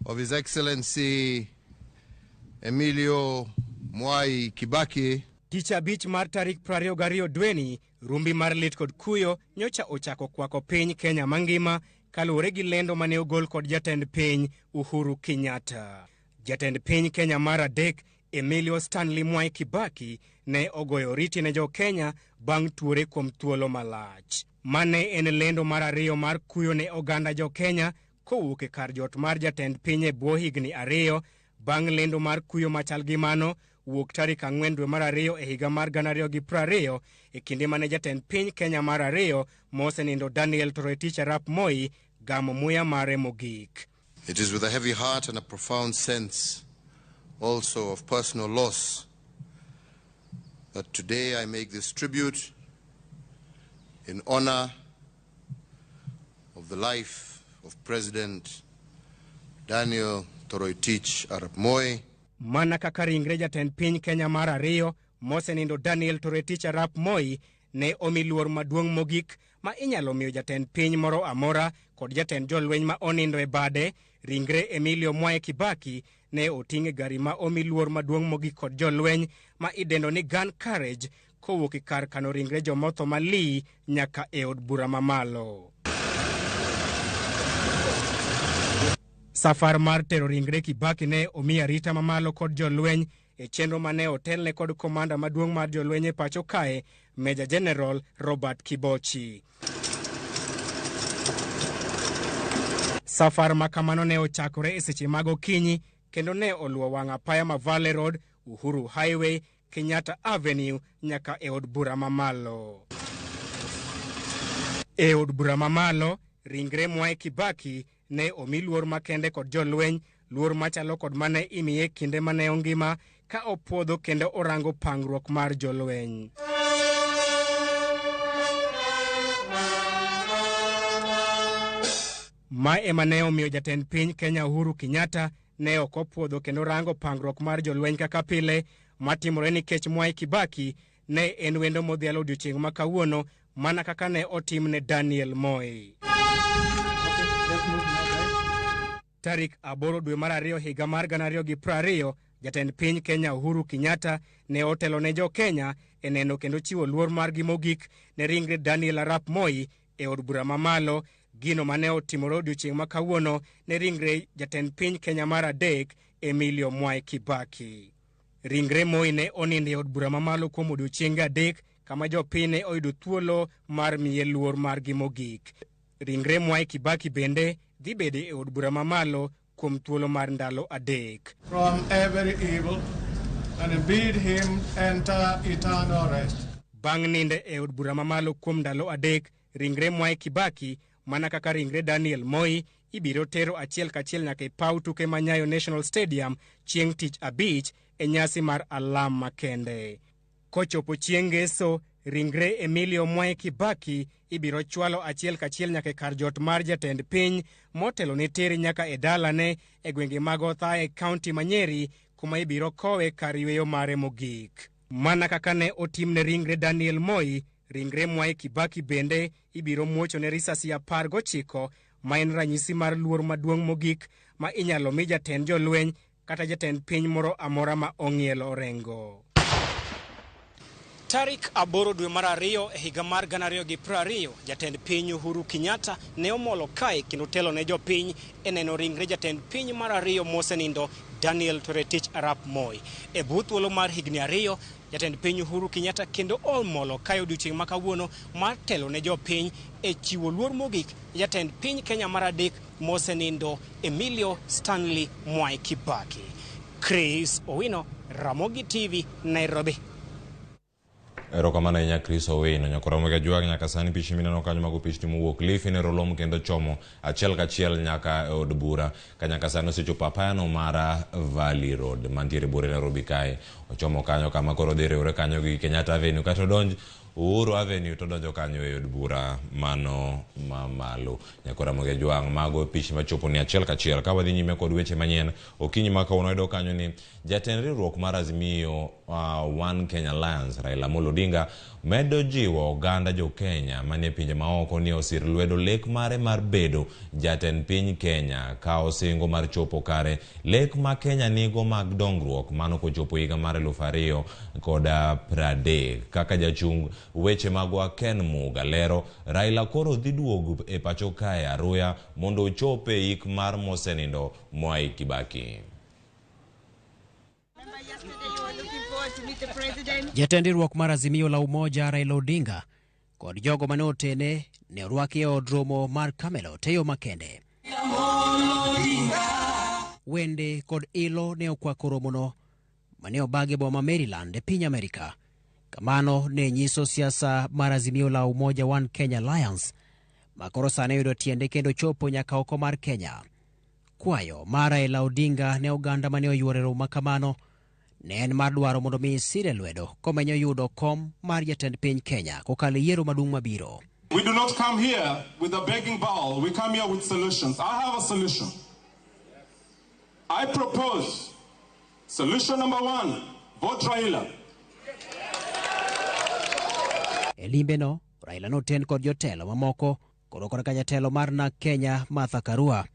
of His Excellency Emilio Mwai Kibaki. Tich abich mar tarik 22 dweni, rumbi mar lit kod kuyo nyocha ochako kwako piny Kenya mangima kaluwore gi lendo mane ogol kod jatend piny Uhuru Kenyatta. Jatend piny Kenya mar adek Emilio Stanley Mwai Kibaki ne ogoyo oriti ne jo Kenya bang' tuore kuom thuolo malach. Mane en lendo mar ariyo mar kuyo ne oganda jo Kenya kowuok e kar jot mar jatend piny e bwo higni ariyo bang' lendo mar kuyo machal gi mano wuok tarik 4 dwe mar ariyo e higa mar 2020 e kinde mane jatend piny Kenya mar ariyo mosenindo Daniel Toroitich arap Moi gamo muya mare mogik. It is with a heavy heart and a profound sense also of personal loss that today I make this tribute in honor of the life of President Daniel Toroitich arap Moi. Mana kaka ringre jatend piny Kenya mar ariyo mosenindo Daniel Toroitich arap Moi ne omi luor maduong' mogik ma inyalo miyo jatend piny moro amora kod jatend jolweny ma onindo e bade, ringre Emilio Mwai Kibaki ne oting' e gari ma omi luor maduong' mogik kod jolweny ma idendo ni gun carriage kowuok e kar kano ringre jomotho ma Lee nyaka e od bura mamalo. Safar mar tero ringre Kibaki ne omi arita mamalo kod jolweny e chenro mane otelne kod komanda maduong' mar jolweny e pacho kae, Major General Robert Kibochi. Safar ma kamano ne ochakore e seche mag okinyi kendo ne oluwo wang' apaya ma Valley Road, Uhuru Highway, Kenyatta Avenue nyaka e od bura mamalo. E od bura mamalo, ringre Mwai Kibaki ne omi luor makende kod jolweny, luor machalo kod mane imiye kinde mane ongima ka opuodho kendo orango pangruok mar jolweny. Ma ema ne omiyo jatend piny Kenya Uhuru Kenyatta ne ok opuodho kendo rango pangruok mar jolweny kaka pile matimore nikech Mwai Kibaki ne en wendo modhialo odiochieng' ma kawuono mana kaka ne otimne Daniel Moi. Tarik 8 dwe mar ariyo higa mar 2020, jatend piny Kenya Uhuru Kenyatta ne otelo ne jo Kenya e neno kendo chiwo luor margi mogik ne ringre Daniel arap Moi e od bura mamalo, gino mane otimore odiochieng' ma kawuono ne ringre jatend piny Kenya mar adek Emilio Mwai Kibaki. Ringre Moi ne onindo e od bura mamalo kuom odiochienge adek kama jopiny ne oyudo thuolo mar miye luor margi mogik. Ringre Mwai Kibaki bende dhi bedo e od bura mamalo kuom thuolo mar ndalo adek. From every evil and bid him enter eternal rest. Bang' ninde e od bura mamalo kuom ndalo adek, ringre Mwai Kibaki mana kaka ringre Daniel Moi ibiro tero achiel kachiel nyaka e paw tuke ma Nyayo National Stadium chieng' tich abich e nyasi mar alam makende. Kochopo chieng' ngeso, ringre Emilio Mwai Kibaki ibiro chwalo achiel kachiel nyaka e kar jot mar jatend piny motelo ne tere nyaka e dalane e gwenge mag Othaya e kaunti ma Nyeri kuma ibiro kowe kar yweyo mare mogik. Mana kaka ne otimne ringre Daniel Moi, ringre Mwai Kibaki bende ibiro muochone risasi 19 ma en ranyisi mar luor maduong' mogik ma inyalo mi jatend jolweny kata jatend piny moro amora ma ong'ielo orengo. Tarik 8 dwe mar ariyo e higa mar 2020, jatend piny Uhuru Kenyatta ne omolo kae kendo telo ne jopiny e neno ringre jatend piny mar ariyo mosenindo Daniel Toroitich arap Moi. E bwo thuolo mar higni ariyo, jatend piny Uhuru Kenyatta kendo omolo kae odiochieng' ma kawuono mar telo ne jopiny e chiwo luor mogik jatend piny Kenya mar adek mosenindo Emilio Stanley Mwai Kibaki. Chris Owino, Ramogi TV, Nairobi. Erokamano ahinya Chris Owino. Nyakora Omega Jwang' nyaka sani pichni mineno kanyo mago pichni mowuok Lifi ne Rolom kendo chomo achiel kachiel nyaka e od bura ka nyaka sani osechopo apayano mar Valley Road mantiere buore Nairobi kae. Ochomo kanyo kama koro odhi riwre kanyo gi Kenyatta Avenue kata odonj Uhuru Avenue to donjo kanyo e od bura mano mamalo. Nyakora Ramogi Ajwang' mago pichni machopo ni achiel kachiel. Ka wadhi nyime kod weche manyien okinyi ma kawuono wayudo kanyo ni jatend riwruok mar Azimio One Kenya Alliance Raila Amolo Odinga medo jiwo oganda jo Kenya manie pinje maoko ni osir lwedo lek mare mar bedo jatend piny Kenya ka osingo mar chopo kare lek ma Kenya nigo mag dongruok mano kochopo higa mar 2030. Kaka jachung weche magwa Ken Muga lero, Raila koro dhi duogo e pacho kae aruya mondo ochop e ik mar mosenindo Mwai Kibaki. Jatend riwruok mar Azimio la Umoja Raila Odinga kod jogo mane otene ne orwaki e od romo mar Camelot e yo makende. Wende kod ilo ne okwako romono mane obag e boma Maryland e piny Amerika. Kamano ne nyiso siasa mar Azimio la Umoja One Kenya Alliance ma koro sani oyudo tiende kendo chopo nyaka oko mar Kenya. Kwayo mar Raila Odinga ne oganda mane oyuoro e romo ma kamano ne en mar dwaro mondo mi sire lwedo komenyo yudo kom mar jatend piny Kenya kokalo e yiero maduong' mabiro. We do not come here with a begging bowl. We come here with solutions. I have a solution. I propose solution number 1, vote Raila. E limbe no, Raila noten kod jotelo mamoko koro kod ka jatelo mar NARC Kenya Martha Karua,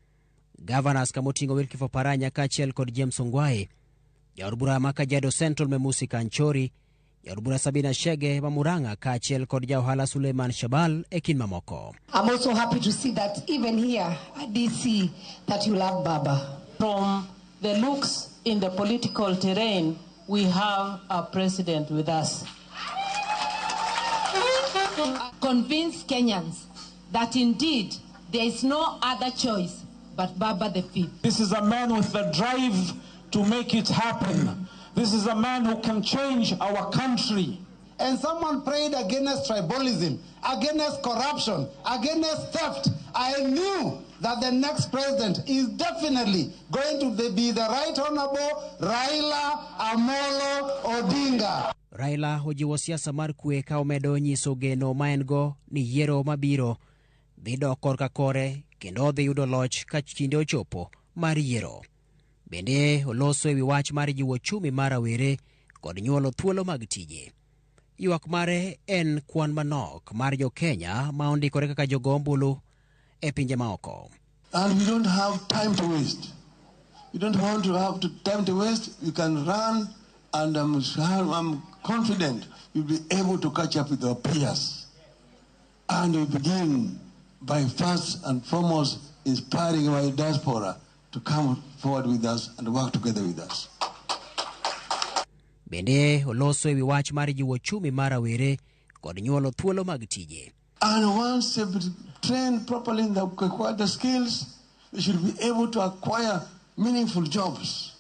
Governors kamoting'o Wycliffe Oparanya kaachiel kod James Ongwae, jaod bura ma Kajiado Central Memusi Kanchori, jaod bura Sabina Chege ma Murang'a kaachiel kod ja ohala Suleiman Shabal e kind mamoko. I'm also happy to see that even here at DC that you love Baba. From the looks in the political terrain, we have a president with us. Convince Kenyans that indeed there is no other choice but Baba the Fifth. This is a man with the drive to make it happen. This is a man who can change our country. And someone prayed against tribalism, against corruption, against theft. I knew that the next president is definitely going to be the Right Honorable Raila Amolo Odinga. Raila ojiwo siasa mar kwe ka omedo nyiso geno ma en go ni yiero mabiro dhi dok korka kore kendo odhi yudo loch ka kinde ochopo mar yiero. Bende oloso ewi wach mar jiwo ochumi mar rawere kod nyuolo thuolo mag tije. Ywak mare en kwan manok mar jo Kenya ma ondikore kaka jogo ombulu e pinje maoko. And we don't have time to waste. We don't want to have time to waste. We can run, and I'm confident we'll be able to catch up with our peers. And we begin by first and foremost inspiring our diaspora to come forward with us and work together with us. Bende oloso ewi wach mar jiwo ochumi mar rawere kod nyuolo thuolo mag tije. And once they've trained properly in the required skills, they should be able to acquire meaningful jobs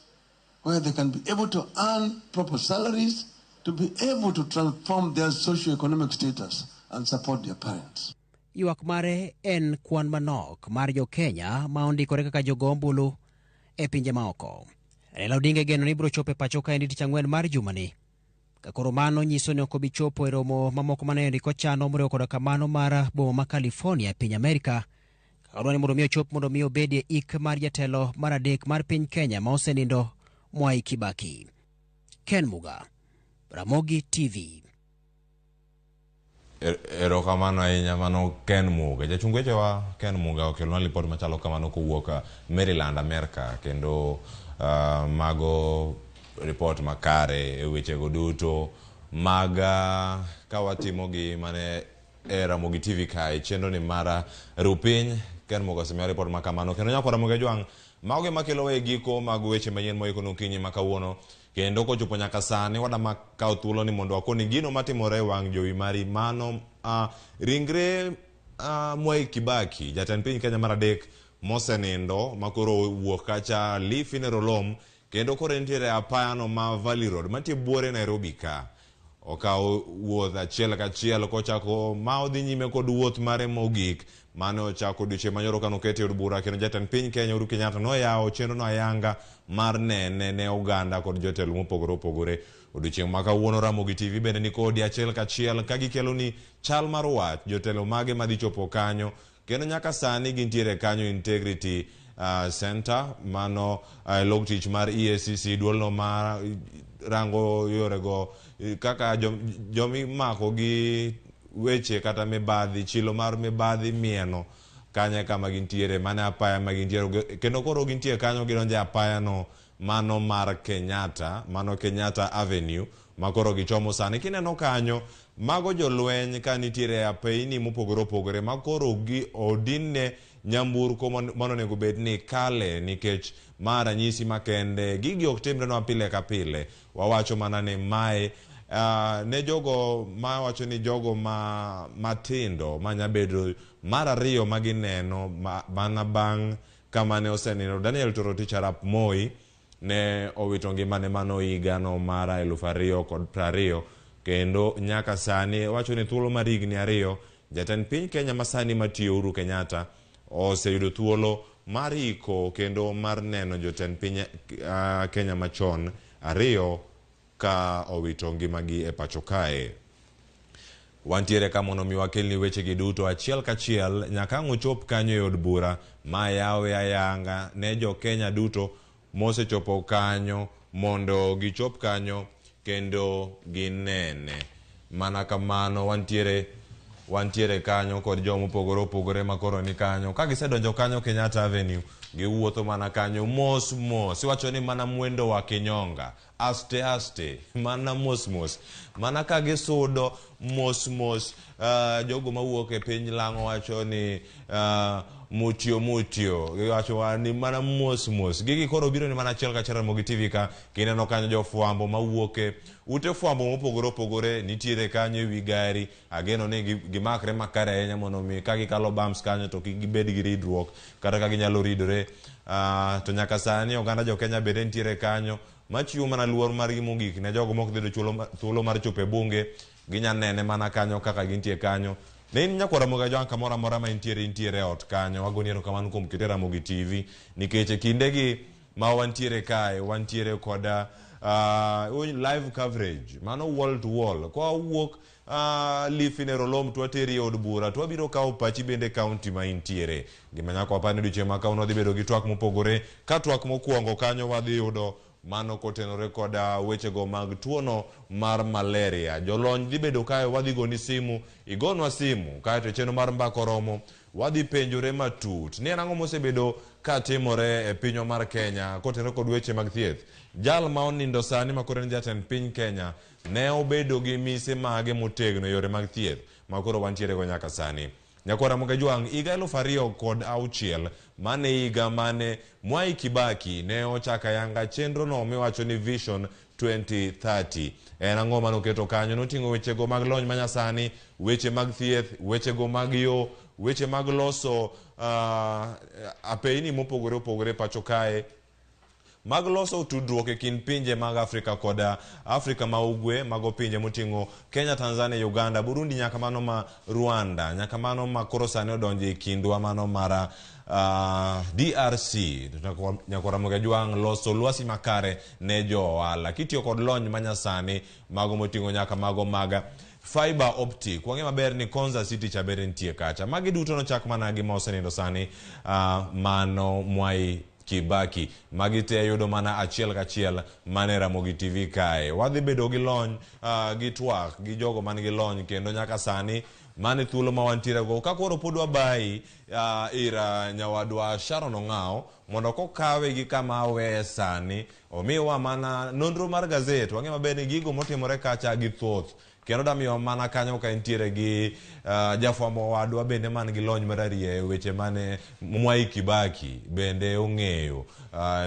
where they can be able to earn proper salaries, to be able to transform their socio-economic status and support their parents. Ywak mare en kwan manok mar jo Kenya ma ondikore kaka jogo ombulu e pinje maoko. Raila Odinga igeno ni biro chopo e pacho kaendi tich ang'wen mar jumani. Ka koro mano nyiso ni ok obi chopo e romo mamoko mane ondiko chano moriwo koda kamano mar boma ma California e piny Amerika. Ka odwa ni mondo mi ochop mondo mi obedie ik mar jatelo mar adek mar piny Kenya ma osenindo Mwai Kibaki. Ken Muga, Ramogi TV. Erokamano ahinya mano Ken Muga. Jachung wechewa Ken Muga okelonwa lipot machalo kamano kowuok Maryland, Amerika, kendo mago ripot makare e wechego duto mag ka watimo gi mane e Ramogi TV kae chenro ni mara rupiny. Ken Muga osemiwa ripot makamano kendo nyako Ramogi Ajwang' mago ema kelo e giko mag weche manyien moikono okinyi ma kawuono. Kendo kochopo nyaka sani wadama kawo thuolo ni mondo wakoni gino matimore e wang' jowi mari mano ringre Mwai Kibaki jatend piny Kenya mar adek mosenindo makoro owuok kacha Lee Funeral Home kendo koro entiere apayano ma Valley Road mantie buore Nairobi ka. Okawo wuoth achiel kachiel kochako ma odhi nyime kod wuoth mare mogik mane ochako odiochieng' manyoro kane okete e od bura kendo jatend piny Kenya Uhuru Kenyatta noyawo chenro no ayanga mar nene ne oganda kod jotelo mopogore opogore. Odiochieng' ma kawuono Ramogi TV bende ni kodi achiel kachiel ka gikelo ni chal mar wach, jotelo mage madhi chopo kanyo, kendo nyaka sani gintiere kanyo Integrity Center, mano log tich mar EACC, duolno ma rango yorego kaka jomimako gi weche kata mibadhi, chilo mar mibadhi mieno kanye kama gintiere, mane apaya ma gintiere, kendo koro gintie kanyo gidonjo e apayano mano mar Kenyatta, mano Kenyatta Avenue ma koro gichomo sani. Kineno kanyo mago jolweny ka nitiere e apeyni mopogore opogore ma koro gi odinne nyamburko mano onego bed ni kale, nikech ma ranyisi makende. Gigi ok timrenwa pile ka pile, wawacho mana ni mae ne jogo ma wacho ni jogo ma matindo manyabedo mar ariyo ma gineno mana bang' kama ne osenindo Daniel Toroitich arap Moi ne owito ngimane mano higano mar 2020, kendo nyaka sani wacho ni thuolo mar higni 2 jatend piny Kenya masani matiyo Uhuru Kenyatta oseyudo thuolo mar iko kendo mar neno jotend piny Kenya machon 2 ka owito ngimagi e pacho kae. Wantiere ka mondo mi wakelni wechegi duto achiel kachiel nyaka ang' ochop kanyo e od bura ma yawe ayanga ne jo Kenya duto mosechopo kanyo mondo gichop kanyo kendo ginene. Mana kamano wantiere kanyo kod joma opogore opogore makoro ni kanyo. Ka gisedonjo kanyo Kenyatta Avenue, giwuotho mana kanyo mos mos. Iwacho ni mana mwendo wa kinyonga, aste aste, mana mos mos, mana ka gisudo mos mos. Jogo mawuok e piny Lang'o wacho ni mutio mutio, giwacho ni mana mos mos. Gigi koro biro ni mana achiel kachiel Ramogi TV ka kineno kanyo jofwambo mawuok e ute fwambo mopogore opogore nitiere kanyo ewi gari. Ageno ni gimakre makare ahinya mondo mi ka gikalo bumps kanyo to kik gibed gi ridruok kata ka ginyalo ridore. To nyaka sani oganda jo Kenya bende nitiere kanyo machiwo mana luor margi mogik ne jogo mok dhi yudo thuolo mar chopo e bunge. Ginya nene mana kanyo kaka gintie kanyo. Ne in nyakwar Ramogi Ajwang' kamoro amora ma intiere, intiere e ot kanyo. Wagoni erokamano kuom kete Ramogi TV nikech e kindegi ma wantiere kae, wantiere koda live coverage mano wall to wall. Kwa wuok Lifi Nerolom to wateri e od bura to wabiro kawo pachi bende kaunti ma intiere. Gima nyaka wapar ni odiochieng' ma kawuono wadhi bedo gi twak mopogore. Ka twak mokwongo kanyo wadhi yudo mano kotenore koda wechego mag tuono mar malaria. Jolony dhi bedo kae, wadhi goni simu, igonwa simu kaeto chenro mar mbaka oromo, wadhi penjore matut ni en ang'o mosebedo ka timore e pinywa mar Kenya kotenore kod weche mag thieth. Jal ma onindo sani ma koro en jatend piny Kenya ne obedo gi mise mage motegno e yore mag thieth ma koro wantiere go nyaka sani. Nyakwar Ramogi Ajwang', higa 2006 mane higa mane Mwai Kibaki ne ochako ayanga chenro no miwacho ni Vision 2030. En ang'o manoketo kanyo? Noting'o wechego mag lony manyasani, weche mag thieth, wechego mag yo, weche mag loso apeyni mopogore opogore pacho kae, mag loso tudruok e kind pinje mag Afrika kod Afrika ma ugwe, mago pinje moting'o Kenya, Tanzania, Uganda, Burundi, nyaka mano ma Rwanda, nyaka mano ma koro sani odonjo e kindwa mano mar DRC. Nyakwar Ramogi Ajwang', loso lwasi makare ne jo ohala kitiyo kod lony manyasani, mago moting'o nyaka mago mag fiber optic. Wang'e maber ni Konza City cha bende nitie kacha. Magi duto nochak mana gi ma osenindo sani, mano Mwai Kibaki. Magi te yudo mana achiel kachiel mane Ramogi TV kae. Wadhi bedo gi lony, gi twak gi jogo man gi lony, kendo nyaka sani mane thuolo ma wantiere go. Ka koro pod wabayi ir nyawadwa Sharon Ong'ao mondo kokawe gi kama aweye sani omiwa mana nonro mar gazet. Wang'e maber ni gigo motimore kacha gi thoth, kendo damiyo mana kanyo ka entiere gi jafwambo wadwa bende man gi lony mararieya e weche mane Mwai Kibaki bende ong'eyo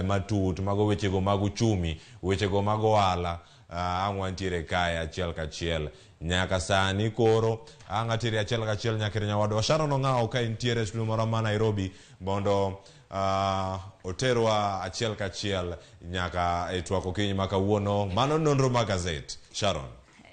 matut, mago wechego mag uchumi, wechego mag ohala. Ang' wantiere kae achiel kachiel nyaka sani koro ang' atere achiel kachiel nyaka ir nyawadwa Sharon Ong'ao ka entiere e studio moro ma Nairobi mondo oterwa achiel kachiel nyaka e twak okinyi ma kawuono. Mano nonro mar gazet. Sharon.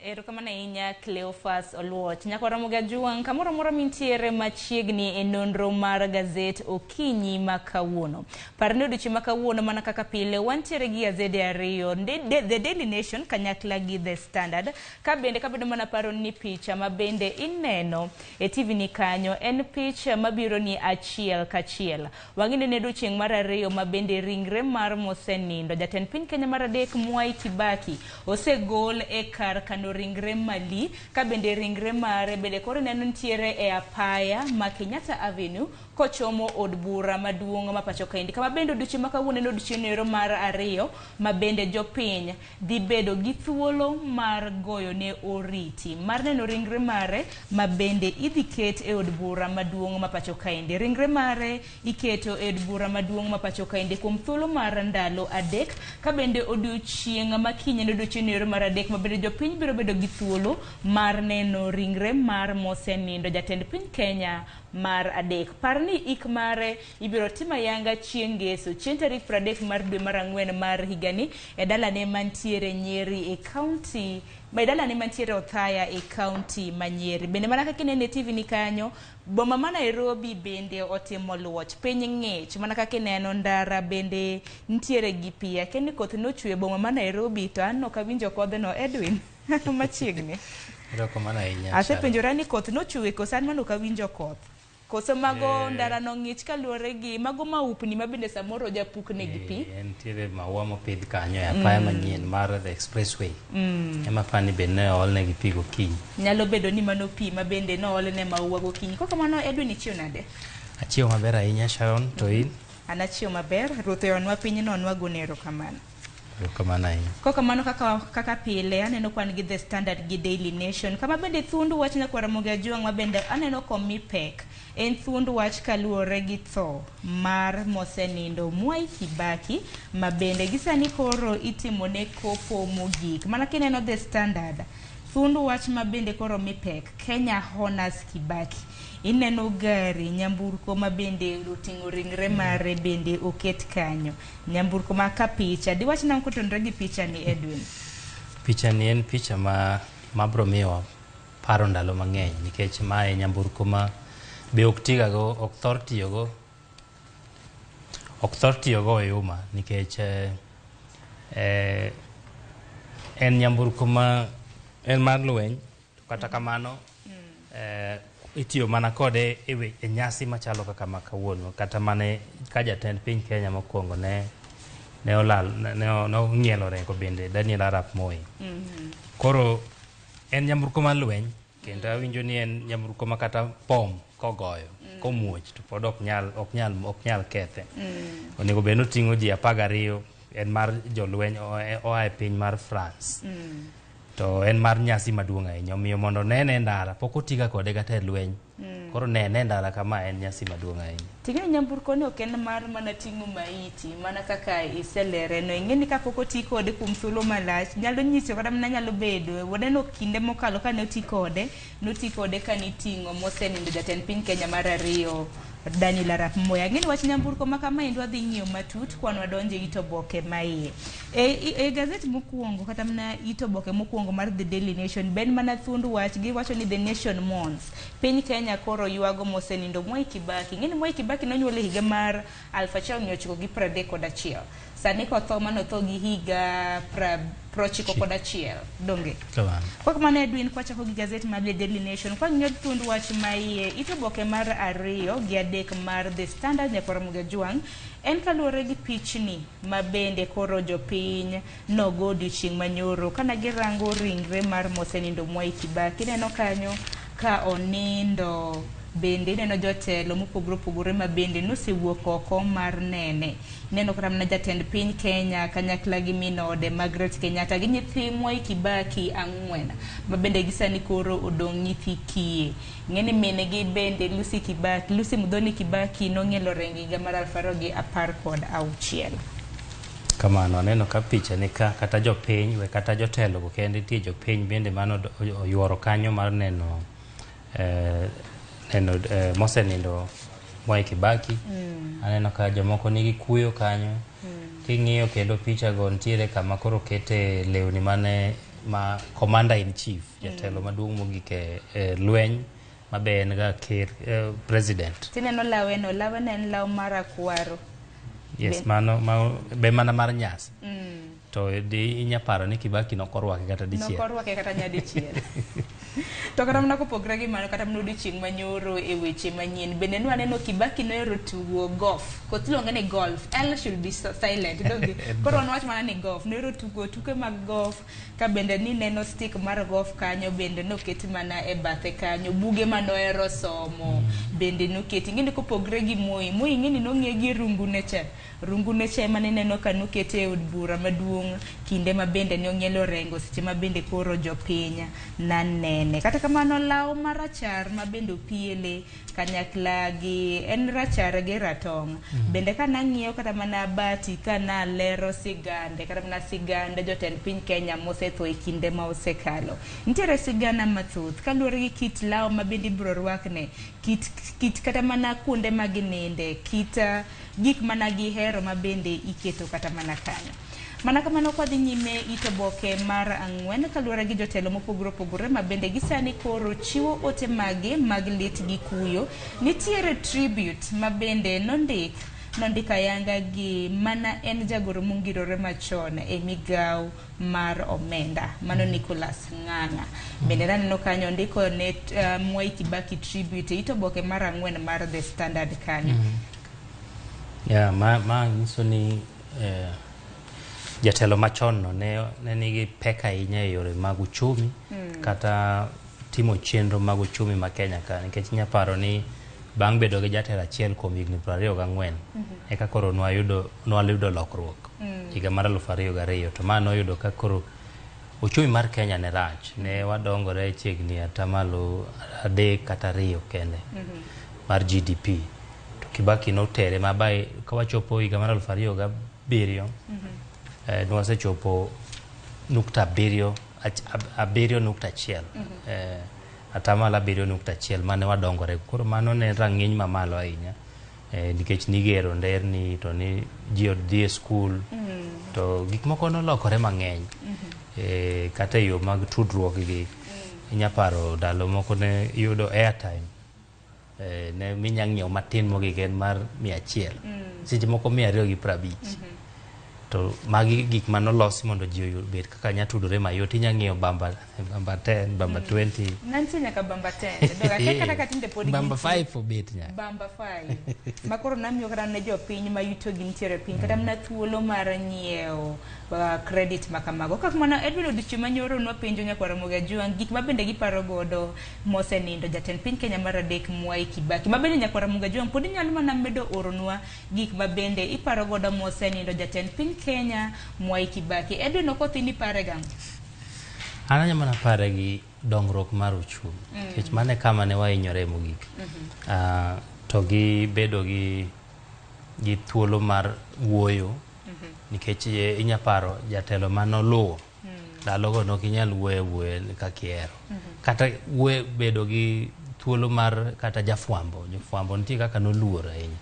Erokamano ahinya Cleophas Oluoch. Nyaka Ramogi Ajuang' kamoro amora mintiere machiegni e nonro mar gazet okinyi ma kawuono. Par ni odiochieng' ma kawuono mana kaka pile wantiere gi gazede ariyo, The Daily Nation kanyakla gi The Standard. Ka bende kabedo mana paro ni picha ma bende ineno e TV ni kanyo en picha mabiro ni achiel kachiel. Wang'e ni ne odiochieng' mar ariyo ma bende ringre mar mosenindo jatend piny Kenya mar adek Mwai Kibaki osegol e kar kano ringre mali ka bende ringre mare bende koro ineno nitiere e apaya ma Kenyatta Avenue kochomo od bura maduong' ma pacho kaendi kama bende odiochieng' ma kawuono en odiochieng' ero mar ariyo ma bende jopiny dhi bedo gi thuolo mar goyo ne oriti mar neno ringre mare ma bende idhi ket e od bura maduong' ma pacho kaendi. Ringre mare iketo e od bura maduong' ma pacho kaendi kuom thuolo mar ndalo 3 ka bende odiochieng' ma kiny en odiochieng' ero mar 3 ma bende jopiny biro bedo gi thuolo mar neno ringre mar mosenindo jatend piny Kenya mar 3. Par ni ik mare ibiro tim ayanga chieng' ngeso chieng' tarik 30 mar dwe mar 4 mar higani e dalane mantiere Nyeri e county e dalane mantiere Othaya e county ma Nyeri. Bende mana kaka inene e TV ni kanyo, boma ma Nairobi bende otimo luoch, piny ng'ich mana kaka ineno ndara bende nitiere gi pi. Akia ni koth nochwe e boma ma Nairobi to an ok awinjo kodhno Edwin machiegni. Erokamano ahinya. Asepenjora ni koth nochwe koso an mano ok awinjo koth. Koso mago ndara no ng'ich kaluwore gi mago maupni ma bende samoro japukne gi pi. Nitiere maua mopidh kanyo e apaya manyien mar the expressway. Ema fani bende ne oolnegi pi gokinyi. Nyalo bedo ni mano pi ma bende noolne maua gokinyi. Kok kamano Edwin ichiew nade? Achiew maber ahinya Sharon, to in? An achiew maber, Ruoth oyawonwa pinyno nwagone erokamano. Erokamano ahinya. Kok kamano kaka pile aneno kwan gi The Standard gi Daily Nation kama bende thuond wach nyakwar Ramogi Ajuang' ma bende aneno komi pek en thuond wach kaluwore gi tho mar mosenindo Mwai Kibaki ma bende gi sani koro itimone kopo mogik. Mana kineno The Standard thuond wach ma bende koro mi pek Kenya honors Kibaki. Ineno gari nyamburko ma bende oting'o ringre mare bende oket kanyo. Nyamburko ma ka picha diwach nang'o kotenore gi picha ni Edwin? Picha ni en picha ma mabro miyowa paro ndalo mang'eny nikech mae nyamburko ma be ok tigago, ok thor tiyogo, ok thor tiyogo e umma nikech en nyamburko ma en mar lweny to kata kamano itiyo mana kode e nyasi machalo kaka ma kawuono kata mane ka jatend piny Kenya mokwongo ne olal ne ong'ielo rengo bende Daniel Arap Moi. Koro en nyamburko mar lweny kendo awinjo ni en nyamburko ma kata bom kogoyo komuoch to pod ok nyal kethe. Onego bed ni oting'o ji 12 en mar jolweny oa e piny mar France. To en mar nyasi maduong' ahinya omiyo mondo nene e ndara pok otiga kode kata e lweny. Koro nene e ndara kama en nyasi maduong' ahinya. Ting'e nyamburko ni ok en mar mana ting'o maiti mana kaka iselere no. Ing'e ni kapok oti kode kuom thuolo malach nyalo nyiso kata mana nyalo bedo waneno kinde mokalo kane oti kode noti kode kaniting'o mosenindo jatend piny Kenya mar 2 Daniel Arap Moi. Ang'e ni wach nyamburko ma kama endi wadhi ng'iyo matut kwan wadonjo e it oboke ma iye. E gazet mokwongo kata mana it oboke mokwongo mar The Daily Nation ben mana thuond wach giwacho ni The Nation mourns. Piny Kenya koro ywago mosenindo Mwai Kibaki. Ing'e ni Mwai Kibaki nonyuol e higa mar 1931. Sani kotho manotho gi higa 91 donge. Kok kamano Edwin kwachako gi gazet mar The Daily Nation kwa ng'iyo thuond wach ma iye it oboke mar 2 gi 3 mar The Standard nyakwar Ramogi Ajuang' en kaluwore gi pichni ma bende koro jopiny nogo odiochieng' manyoro kana girango ringre mar mosenindo Mwai Kibaki. Ineno kanyo ka onindo bende ineno jotelo mopogore opogore ma bende nosewuok oko mar nene. Ineno kata mana jatend piny Kenya kanyakla gi min ode Margaret Kenyatta gi nyithi Mwai Kibaki 4 ma bende gi sani koro odong' nyithi kiye. Ng'e ni min gi bende Lucy Kibaki, Lucy Muthoni Kibaki nong'ielo rengo higa mar 2016. Kamano aneno ka picha ni ka kata jopiny we kata jotelo go kende nitie jopiny bende mano oyuoro kanyo mar neno mosenindo Mwai Kibaki. Aneno ka jomoko nigi kuyo kanyo. King'iyo kendo picha go nitiere kama koro kete lewni mane ma commander in chief, jatelo maduong' mogik e lweny ma be en ga ker, president. Tineno laweno, laweno en law marakwaro. Yes, mano ma, be mana mar nyasi. To di inya paro ni Kibaki nokorwake kata dichiel. Nokorwake kata nyadichiel. To kata mana kopogre gi mano, kata mana odiochieng' manyoro e weche manyien, bende nwaneno Kibaki nohero tugo golf. Koth iluonge ni golf. L should be silent. Donge? Koro wan wach mana ni golf. Nohero tugo tuke mag golf, ka bende nineno stick mar golf kanyo bende noket mana e bathe kanyo. Buge manohero somo bende noketi. Ing'eni kopogre gi Moi. Moi ing'eni nong'e gi rungu ne cha. Rungu ne cha ema nineno ka nokete e od bura maduong' kinde ma bende ne ong'ielo orengo seche ma bende koro jopiny nanene. Kata kamano law marachar ma bende opiele kanyakla gi en rachar gi ratong'. Bende ka nang'iyo kata mana bati ka nalero sigande kata mana sigande jotend piny Kenya mosetho e kinde ma osekalo. Nitiere sigana mathoth kaluwore gi kit law ma bende ibiro rwakne, kit kata mana kuonde ma gininde, kit gik mana gihero ma bende iketo kata mana kanyo. Mana kamano kwadhi nyime it oboke mar 4 kaluwore gi jotelo mopogore opogore ma bende gisani koro chiwo ote magi mag lit gi kuyo. Nitiere tribute ma bende nondik ayanga gi mana en jagoro mongirore machon e migawo mar omenda, mano Nicholas Ng'ang'a. Bende naneno kanyo ondiko ne Mwai Kibaki tribute e it oboke mar 4 mar The Standard kanyo. Yeah, ma nyiso ni jatelo machon no ne nigi pek ahinya e yore mag uchumi kata timo chenro mag uchumi ma Kenya ka, nikech inya paro ni bang' bedo gi jatelo achiel kuom higni 24 eka koro nwayudo lokruok higa mar 2002, to ma noyudo ka koro uchumi mar Kenya ne rach, ne wadongore chiegni atamalo 3 kata 2 kende mar GDP. To Kibaki notere ma bai kawachopo higa mar 2007 nwasechopo nukta abiriyo, 7.1, atamalo 7.1 mane wadongore. Koro mano ne rang'iny mamalo ahinya, nikech nigero nderni to ni ji dhi e skul, to gik moko nolokore mang'eny. Kata e yo mag tudruok gi, inya paro ndalo moko ne yudo airtime, ne minya ng'iewo matin mogik en mar 100, seche moko 250. To magi gik manolosi mondo ji obed kaka nya tudore mayot. Inya ng'iewo bamba 10, bamba 20. Nantie nyaka bamba 10. Doga akia kata ka tinde pod Bamba gintie. 5 obet nyaka. Bamba 5. Ma koro namiyo kata ne jopiny ma yuto gi nitiere piny, kata mana thuolo mar nyiewo credit ma kamago. Kaka mana Edwin odiochieng' manyoro nwapenjo nyakwar Ramogi Ajwang' gik ma bende giparo godo mosenindo jatend piny Kenya mar 3 Mwai Kibaki. Ma bende nyakwar Ramogi Ajwang' pod inyalo mana medo oronwa gik ma bende iparo godo mosenindo jatend piny Kenya Mwai Kibaki. Edwin Okoth in ipare gang'o? An anya mana pare gi dongruok mar uchumi, nikech mano e kama ne wahinyore mogik. To gi bedo gi thuolo mar wuoyo, nikech inya paro jatelo manoluwo ndalogo nok inyal wuoyo wuoyo kaka ihero. Kata wuoyo bedo gi thuolo mar kata jafwambo, jofwambo nitie kaka noluor ahinya.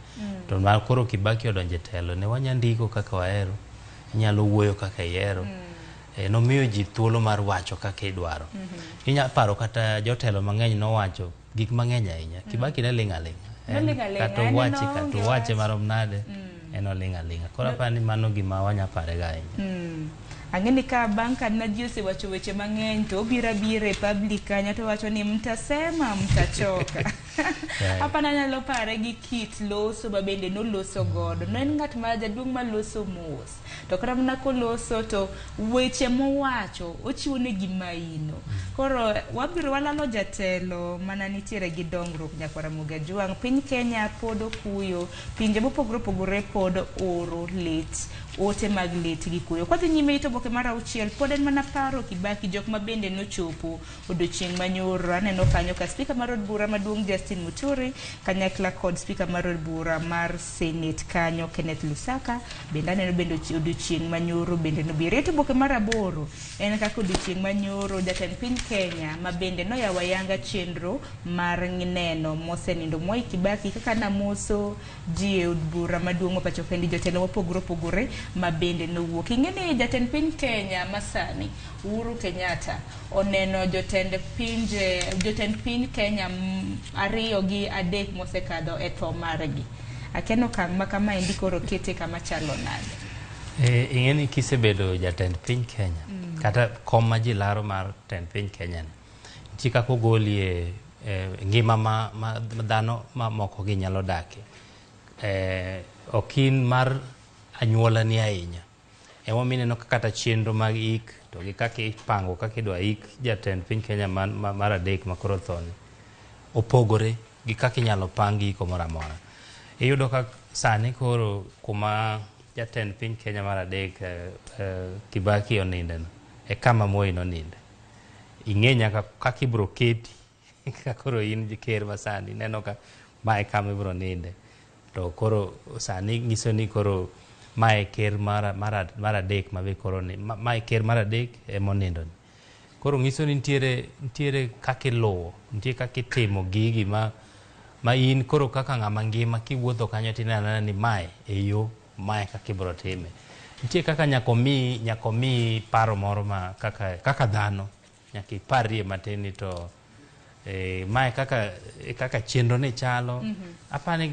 To ma koro Kibaki odonjo e telo, ne wanya ndiko kaka wahero, inyalo wuoyo kaka ihero. Nomiyo ji thuolo mar wacho kaka idwaro. Inya paro kata jotelo mang'eny nowacho gik mang'eny ahinya. Kibaki ne ling' aling'a. Noling' aling'a, Kata en owache, noonge kata owache wach. marom nade, en oling' aling'a. Koro aparo ni mano gima wanya parega ahinya. Ang'e ni ka bang' ka na ji osewacho weche mang'eny to obiro abira e public kanyo to wacho ni mtasema mtachoka. Hapa anyalo pare gi kit loso ma bende noloso godo. Ne en ng'at ma jaduong' maloso mos. To kata mana koloso to weche mowacho ochiwo ne gi maino. Koro wabiro walalo jatelo mana nitiere gi dongruok nyakwar Ramogi Ajwang'. Piny Kenya pod okuyo, pinje mopogore opogore pod oro lit, ote mag lit gi kuyo. Kwadhi nyime it oboke mar 6 pod en mana paro Kibaki jok ma bende nochopo odiochieng' manyoro. Aneno kanyo ka spika mar od bura maduong' Justice Justin Muturi kanyakla kod spika mar od bura mar Senate kanyo Kenneth Lusaka. Bende aneno bende odiochieng' manyoro bende nobiro. Ito oboke mar 8 en kaka odiochieng' manyoro jatend piny Kenya ma bende noyawo ayanga chenro mar neno mosenindo Mwai Kibaki kaka namoso ji e od bura maduong' ma pacho kaendi, jotelo mopogore opogore ma bende nowuok. Ing'e ni jatend piny Kenya masani Uhuru Kenyatta oneno jotend pinje jotend piny Kenya 2 gi 3 mosekadho e tho margi. Akia ni okang' ma kamaendi koro kete kama chalo nade? Ing'e ni kisebedo jatend piny Kenya, kata kom ma ji laro mar tend piny Kenya ni, nitie kaka ogoli e ngima ma dhano mamoko gi nyalo dake. Ok in mar anyuola ni ahinya. Emomiyo ineno ka kata chenro mag ik to gi kaka ipango kaka idwa ik jatend piny Kenya mar 3 ma koro othoni opogore gi kaka inyalo pang iko moro amora. Iyudo ka sani koro kuma jatend piny Kenya mar 3 Kibaki oninde no, e kama Moi noninde. Ing'e nyaka kaka ibiro keti ka koro in ker masani, ineno ka mae kama ibiro ninde. To koro sani nyiso ni koro mae ker mar 3 ma be koro ni, mae ker mar 3 emonindo ni. Koro nyiso ni nitiere kaka iluwo, nitie kaka itimo gigi ma in koro kaka ng'ama ngima kiwuotho kanyo tineno anena ni mae e yo, mae kaka ibiro time. Nitie kaka nyaka omiyi paro moro ma kaka dhano, nyaka iparie matin ni to mae kaka chenro ni chalo. Apani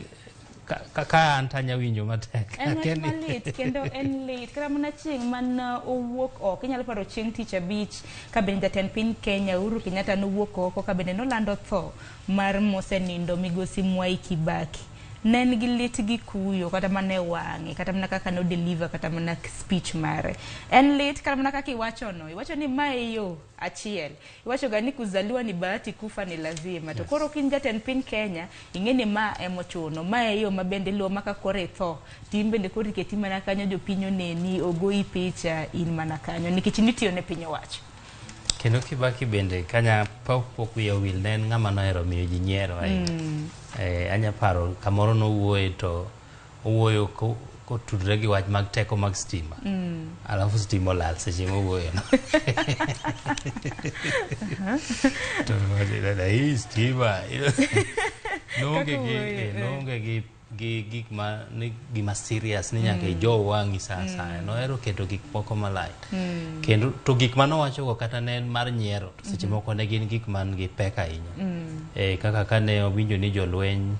ka an to anya winjo matek. En wach malit kendo en lit. Kata mana chieng' man owuok oko, inyalo paro chieng' tich abich ka bende jatend piny Kenya Uhuru Kenyatta nowuok oko ka bende nolando tho mar mosenindo migosi Mwai Kibaki. Ne en gi lit gi kuyo kata mana e wang'e, kata mana kaka no deliver kata mana speech mare. En lit kata mana kaka iwachono. Iwacho ni mae yo achiel. Iwacho ga ni kuzaliwa ni bahati, kufa ni lazima. To koro kin jatend piny Kenya, ing'e ni ma emochuno. Ma e yo ma bende iluwo ma ka koro itho, to in bende koro iketi mana kanyo, jopiny oneni, ogoyi picha, in mana kanyo. Nikech nitiyo ne piny owacho. Kendo Kibaki bende kanya pok wiye owil, ne en ng'ama nohero miyo ji nyiero ahinya. Anya paro kamoro nowuoye to owuoyo kotudore gi wach mag teko mag stima. Alafu stima olal seche mowuoyo no. To hii stima. Noonge gi gik ma ni gima serious ni nyaka ijow wang'i sa asaya. Nohero keto gik moko malight. Kendo to gik manowacho go kata ne en mar nyiero, to seche moko ne gin gik man gi pek ahinya. Kaka kane owinjo ni jolweny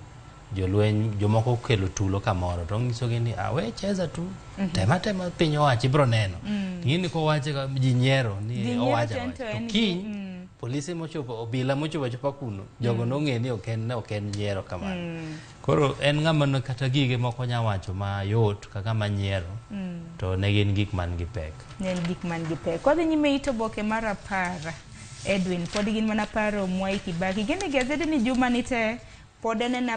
jomoko okelo tulo kamoro to onyisogi ni we cheza tu, tema tema piny owacho ibiro neno. Ing'e ni kowache ka ji nyiero ni owacho awacha. To kiny polise mochopo, obila mochopo achopa kuno, jogo nong'e ni ok en nyiero kamano. Koro en ng'ama ne kata gige moko nya wacho mayot kaka manyiero, to ne gin gik man gi pek. Ne en gik man gi pek. Wadhi nyime ito oboke mar 10. Edwin, pod gin mana paro Mwai Kibaki. Gini gazede ni juma ni te pod en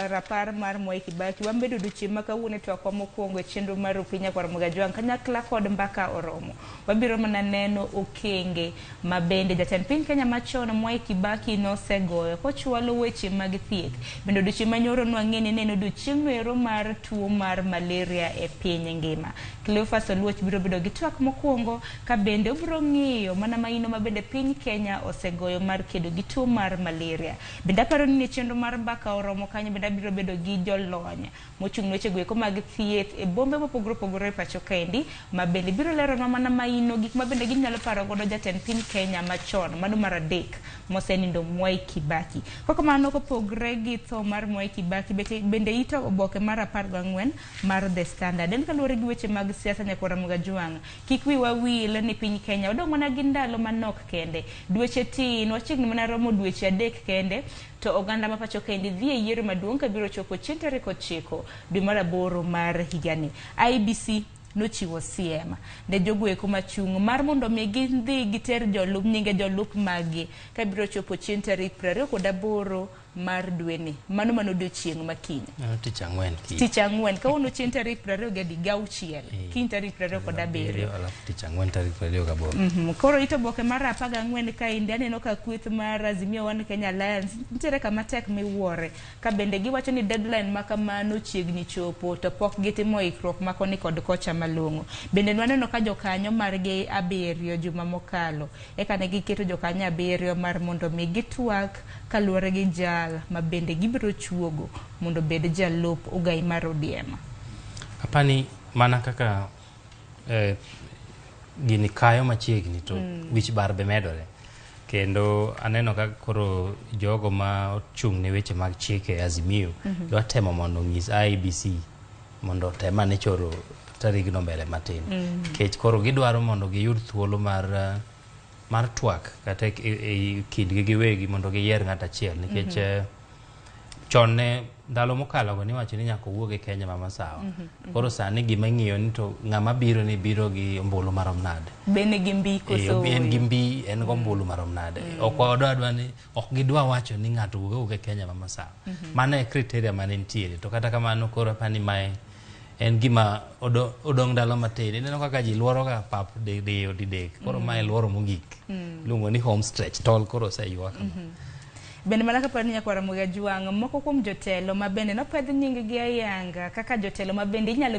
rapar mar Mwai Kibaki. Wambedo odiochieng' ma kawuono e twakwa mokwongo e chenro mar Okinyi Nyakwar Ramogi Ajwang' kanyakla kod mbaka oromo. Wabiro mana neno okenge ma bende jatend piny Kenya machon Mwai Kibaki nosegoyo kochwalo weche mag thieth. Bende odiochieng' manyoro nwang'e ni ne en odiochieng' noero mar tuo mar malaria e piny ngima. Cleophas Oluoch biro bedo gi twak mokwongo ka bende obiro ng'iyo mana maino ma bende piny Kenya osegoyo mar kedo gi tuo mar malaria. Bende aparo ni chenro mar mbaka oromo kanyo bende abiro bedo gi jolony mochung' ne weche goeko mag thieth e bombe mopogore opogore e pacho kaendi ma bende biro leronwa mana maino gik ma bende ginyalo paro godo jatend piny Kenya machon mano mar 3 mosenindo Mwai Kibaki. Kok kamano kopogre gi tho mar Mwai Kibaki bende ito oboke mar 14 mar The Standard. En kaluwore gi weche mag siasa Nyakwar Ramogi Ajwang', kik wiwa wil ni piny Kenya odong' mana gi ndalo manok kende. Dweche tin, wachiegni mana romo dweche 3 kende to oganda ma pacho kaendi dhi e yiero maduong' kabiro chopo chieng' tarik 9 dwe mar 8 mar higani. IEBC nochiwo siem ne jogoeko machung' mar mondo mi gidhi giter jolup nyinge jolup maggi kabiro chopo chieng' tarik 28 mar dweni. Mano mano odiochieng' ma kiny. Mano tich ang'wen kiny. Tich ang'wen. Kawuono chieng' tarik 26. Kiny tarik 27. Alafu tich ang'wen tarik 28. Koro ito oboke mar 14 kaendi aneno ka kweth mar Azimio One Kenya Alliance nitiere kama tek miwuore. Ka bende giwacho ni deadline ma kamano chiegni chopo to pok gitimo ikruok ma koni kod kocha malong'o. Bende nwaneno ka jokanyo margi 7 juma mokalo. Eka ne giketo jokanyo 7 mar mondo mi gitwak kaluwore gi jal ma bende gibiro chuogo mondo obed jalup ogai mar ODM. Apani mana kaka gini kayo machiegni to wich bar be medore. Kendo aneno ka koro jogo ma ochung' ne weche mag chike e Azimio dwa temo mondo onyis IEBC mondo otem ane choro tarigno mbele matin. Nikech koro gidwaro mondo giyud thuolo mar twak kata e kindgi giwegi mondo giyier ng'at achiel nikech chon ne ndalo mokalo go niwacho ni nyaka owuog e Kenya ma masawa. Koro sani gima ing'iyo ni to ng'ama biro ni biro gi ombulu marom nade. Be nigi mbi koso? En gi mbi, en gi ombulu marom nade. Ok wadwa ni ok gidwa wacho ni ng'ato wuog e Kenya ma masawa. Mano e criteria mane nitiere. To kata kamano koro apani mae en gima odong' ndalo matin. Ineno kaka ji luoro ga pap diyo didek. Koro mae luoro mogik. Iluongo ni home stretch. Tol koro oseywa kama. Bende mana kaparo ni nyakwar Ramogi Ajwang', moko kuom jotelo ma bende nopedh nying gi ayanga kaka jotelo ma bende inyalo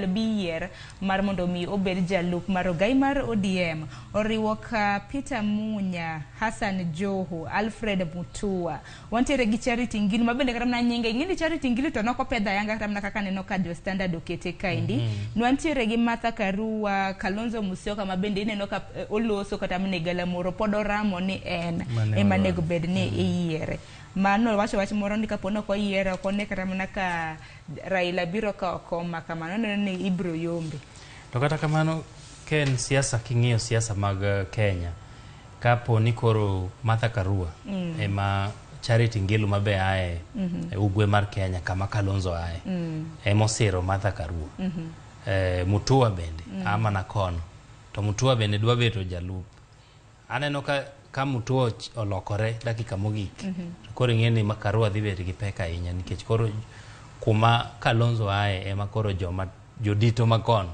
bi yier mar mondo mi obed jalup mar ogai mar ODM oriwo ka Peter Munya, Hassan Joho, Alfred Mutua. Wantiere gi Charity Ngilu ma bende kata mana nyinge ing'e ni Charity Ngilu to nokopedh ayanga kata mana kaka neno ka jo Standard okete kaendi. Nwantiere gi Martha Karua, Kalonzo Musyoka ma bende ineno ka oloso kata mana e galamoro pod oramo ni en ema onego bed ni iyiere. Mano wacho wach moro ni kapo ni ok oyiere ok one kata mana ka Raila biro kawo kom ma kamano, oneno ni ibiro yombe. To kata kamano ka en siasa king'iyo siasa mag Kenya kapo ni koro Martha Karua ema Charity Ngilu mabe ae ugwe mar Kenya kama Kalonzo ae ema osiro Martha Karua. Mutua bende ama na kono to Mutua bende dwa bedo jalup. Aneno ka Mutua olokore dakika mogik to koro ing'e ni Karua dhi bedo gi pek ahinya nikech koro kuma Kalonzo ae ema koro joma jodito makono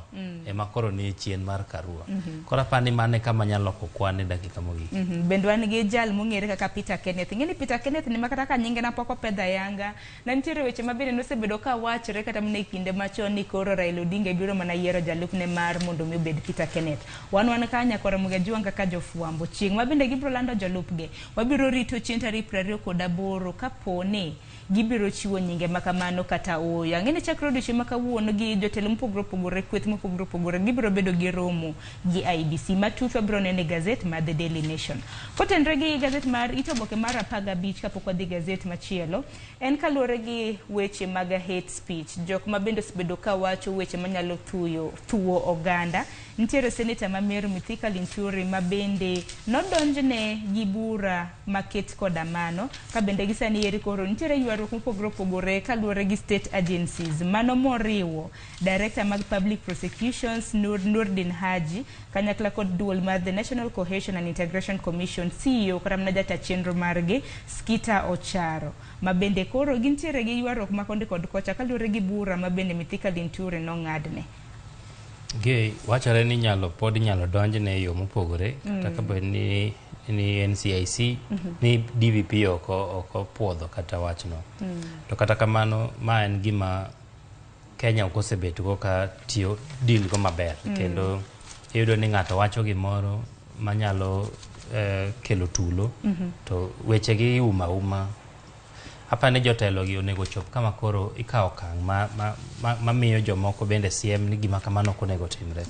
ema koro ni chien mar Karua. Koro apani mano e kama nyalo loko kwan e dakika mogik. Bende wan gi jal mong'ere kaka Peter Kenneth. Ing'e ni Peter Kenneth ni makata ka nyinge na pok opedho ayanga. Na nitiere weche ma bende nosebedo ka wachore kata mana e kinde machon ni koro Raila Odinga biro mana yiero jalupne mar mondo mi obed Peter Kenneth. Wan ka nyakwar Ramogi Ajwang' kaka jofwambo chieng' ma bende gibiro lando jolupgi. Wabiro rito chieng' tarik 28 kapo ni gibiro chiwo nyinge makamano kata ooyo. Ang'e ni chakre odiochieng' ma kawuono gi jotelo mopogore opogore, kweth mopogore opogore gibiro bedo gi romo gi IEBC. Matut wabiro neno e gazet mar The Daily Nation. Kotenore gi gazet mar ito oboke mar 15 kapok wadhi gazet machielo, en kaluwore gi weche mag hate speech. Jok ma bende osebedo ka wacho weche manyalo thuwo oganda. Nitiere seneta ma Meru Mithika Linturi ma bende nodonjne gi bura maket koda mano ka bende gi sani eri koro nitiere ywaruok mopogore opogore kaluwore gi state agencies. Mano moriwo Director mag Public Prosecutions Nurdin Haji kanyakla kod duol mar The National Cohesion and Integration Commission CEO kata mana jata chenro margi Skita Ocharo ma bende koro gintiere gi ywaruok ma kondi kod kocha kaluwore gi bura ma bende Mithika Linturi nong'adne. Gi wachore ni pod inyalo donjne e yo mopogore kata kapo ni NCIC ni DPP ok opuodho kata wachno. To kata kamano ma en gima Kenya ok osebet go ka tiyo deal go maber kendo iyudo ni ng'ato wacho gimoro manyalo kelo tulo to wechegi iumo auma. Apani jotelo gi onego chop kama koro ikawo okang' mamiyo jomoko bende siem ni gima kamano ok onego timre.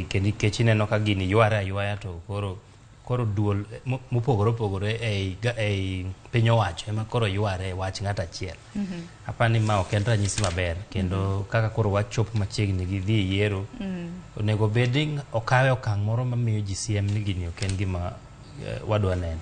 Kendo nikech ineno ka gini yware aywaya to koro duol mopogore opogore ei piny owacho ema koro yware wach ng'ato achiel. Apani ma ok en ranyisi maber kendo kaka koro wachopo machiegni gi dhi e yiero onego bed ni okawe okang' moro mamiyo ji siem ni gini ok en gima wadwa neno.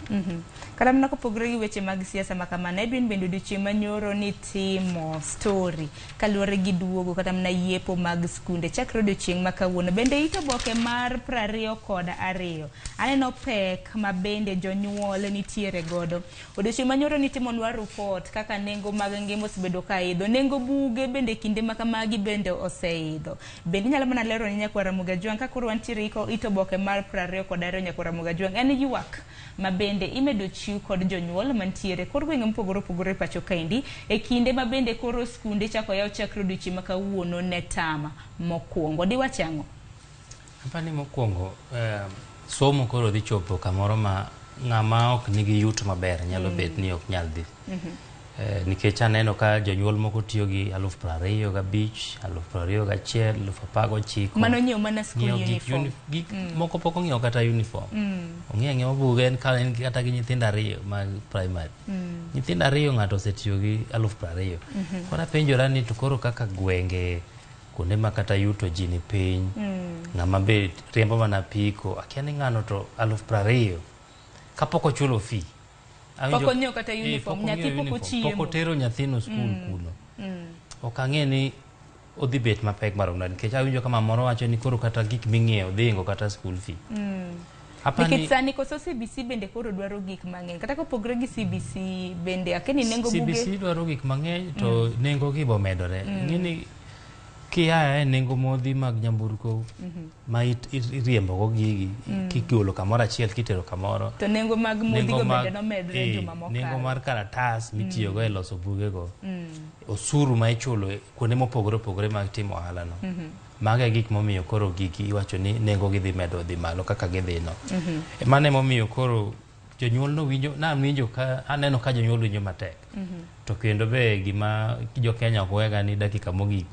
Kata mana kopogore gi weche mag siasa ma kamano, Edwin bende odiochieng' manyoro nitimo story kaluwore gi duogo kata mana yiepo mag skunde chakre odiochieng' ma kawuono. Bende it oboke mar 22 aneno pek ma bende jonyuol nitiere godo. Odiochieng' manyoro nitimonwa report kaka nengo mag ngima osebedo ka idho, nengo buge bende kinde ma kamagi bende oseidho. Bende inyalo mana lero ne nyakwar Ramogi Ajwang' ka koro wantiere it oboke mar 22 nyakwar Ramogi Ajwang' en ywak ma bende imedo chiw kod jonyuol mantiere kor gwenge mopogore opogore e pacho kaendi e kinde ma bende koro skunde chako yaw chakre odiochieng' ma kawuono ne tama mokwongo. Diwach ang'o? Apani mokwongo somo koro dhi chopo kamoro ma ng'ama ok nigi yuto maber nyalo bet ni ok nyal dhi. Nikech aneno ka jonyuol moko tiyo gi 25,000, 21,000, 19,000. Mano nyiewo mana school uniform. Gik moko pok ong'iewo kata uniform. Ong'iewo ang'iewa buge en ka en kata gi nyithindo 2 mag primary. Nyithindo 2 ng'ato osetiyo gi 20,000. Koro apenjora ni to koro kaka gwenge kuonde ma kata yuto ji ni piny, ng'ama be riembo mana piko, akia ni ng'ano to 20,000 kapok ochulo fee. Pok onyiewo kata uniform, nyathi pok ochiemo. Pok otero nyathino skul kuno. Ok ang'e ni odhi bet mapek marom nade nikech awinjo ka mamoro wacho ni koro kata gik ming'iewo dhi hingo kata school fee. Nikech sani koso CBC bende koro dwaro gik mang'eny. Kata kopogore gi CBC bende akia ni nengo buge CBC dwaro gik mang'eny to nengo gi bomedore. Ng'eni kia e nengo modhi mag nyamburko ma iriembo go gigi kigolo kamoro achiel kitero kamoro. To nengo mag modhi go bende nomedre juma mokalo. Nengo mar karatas mitiyogo e loso bugego. Osuru ma ichulo kuonde mopogore opogore mag timo ohala no. Mago e gik momiyo koro gigi iwacho ni nengo gi dhi medo dhi malo kaka gidhi no. Mano emomiyo koro jonyuol no winjo, nawinjo ka aneno ka jonyuol winjo matek. To kendo be gima jo Kenya ok wega ni dakika mogik.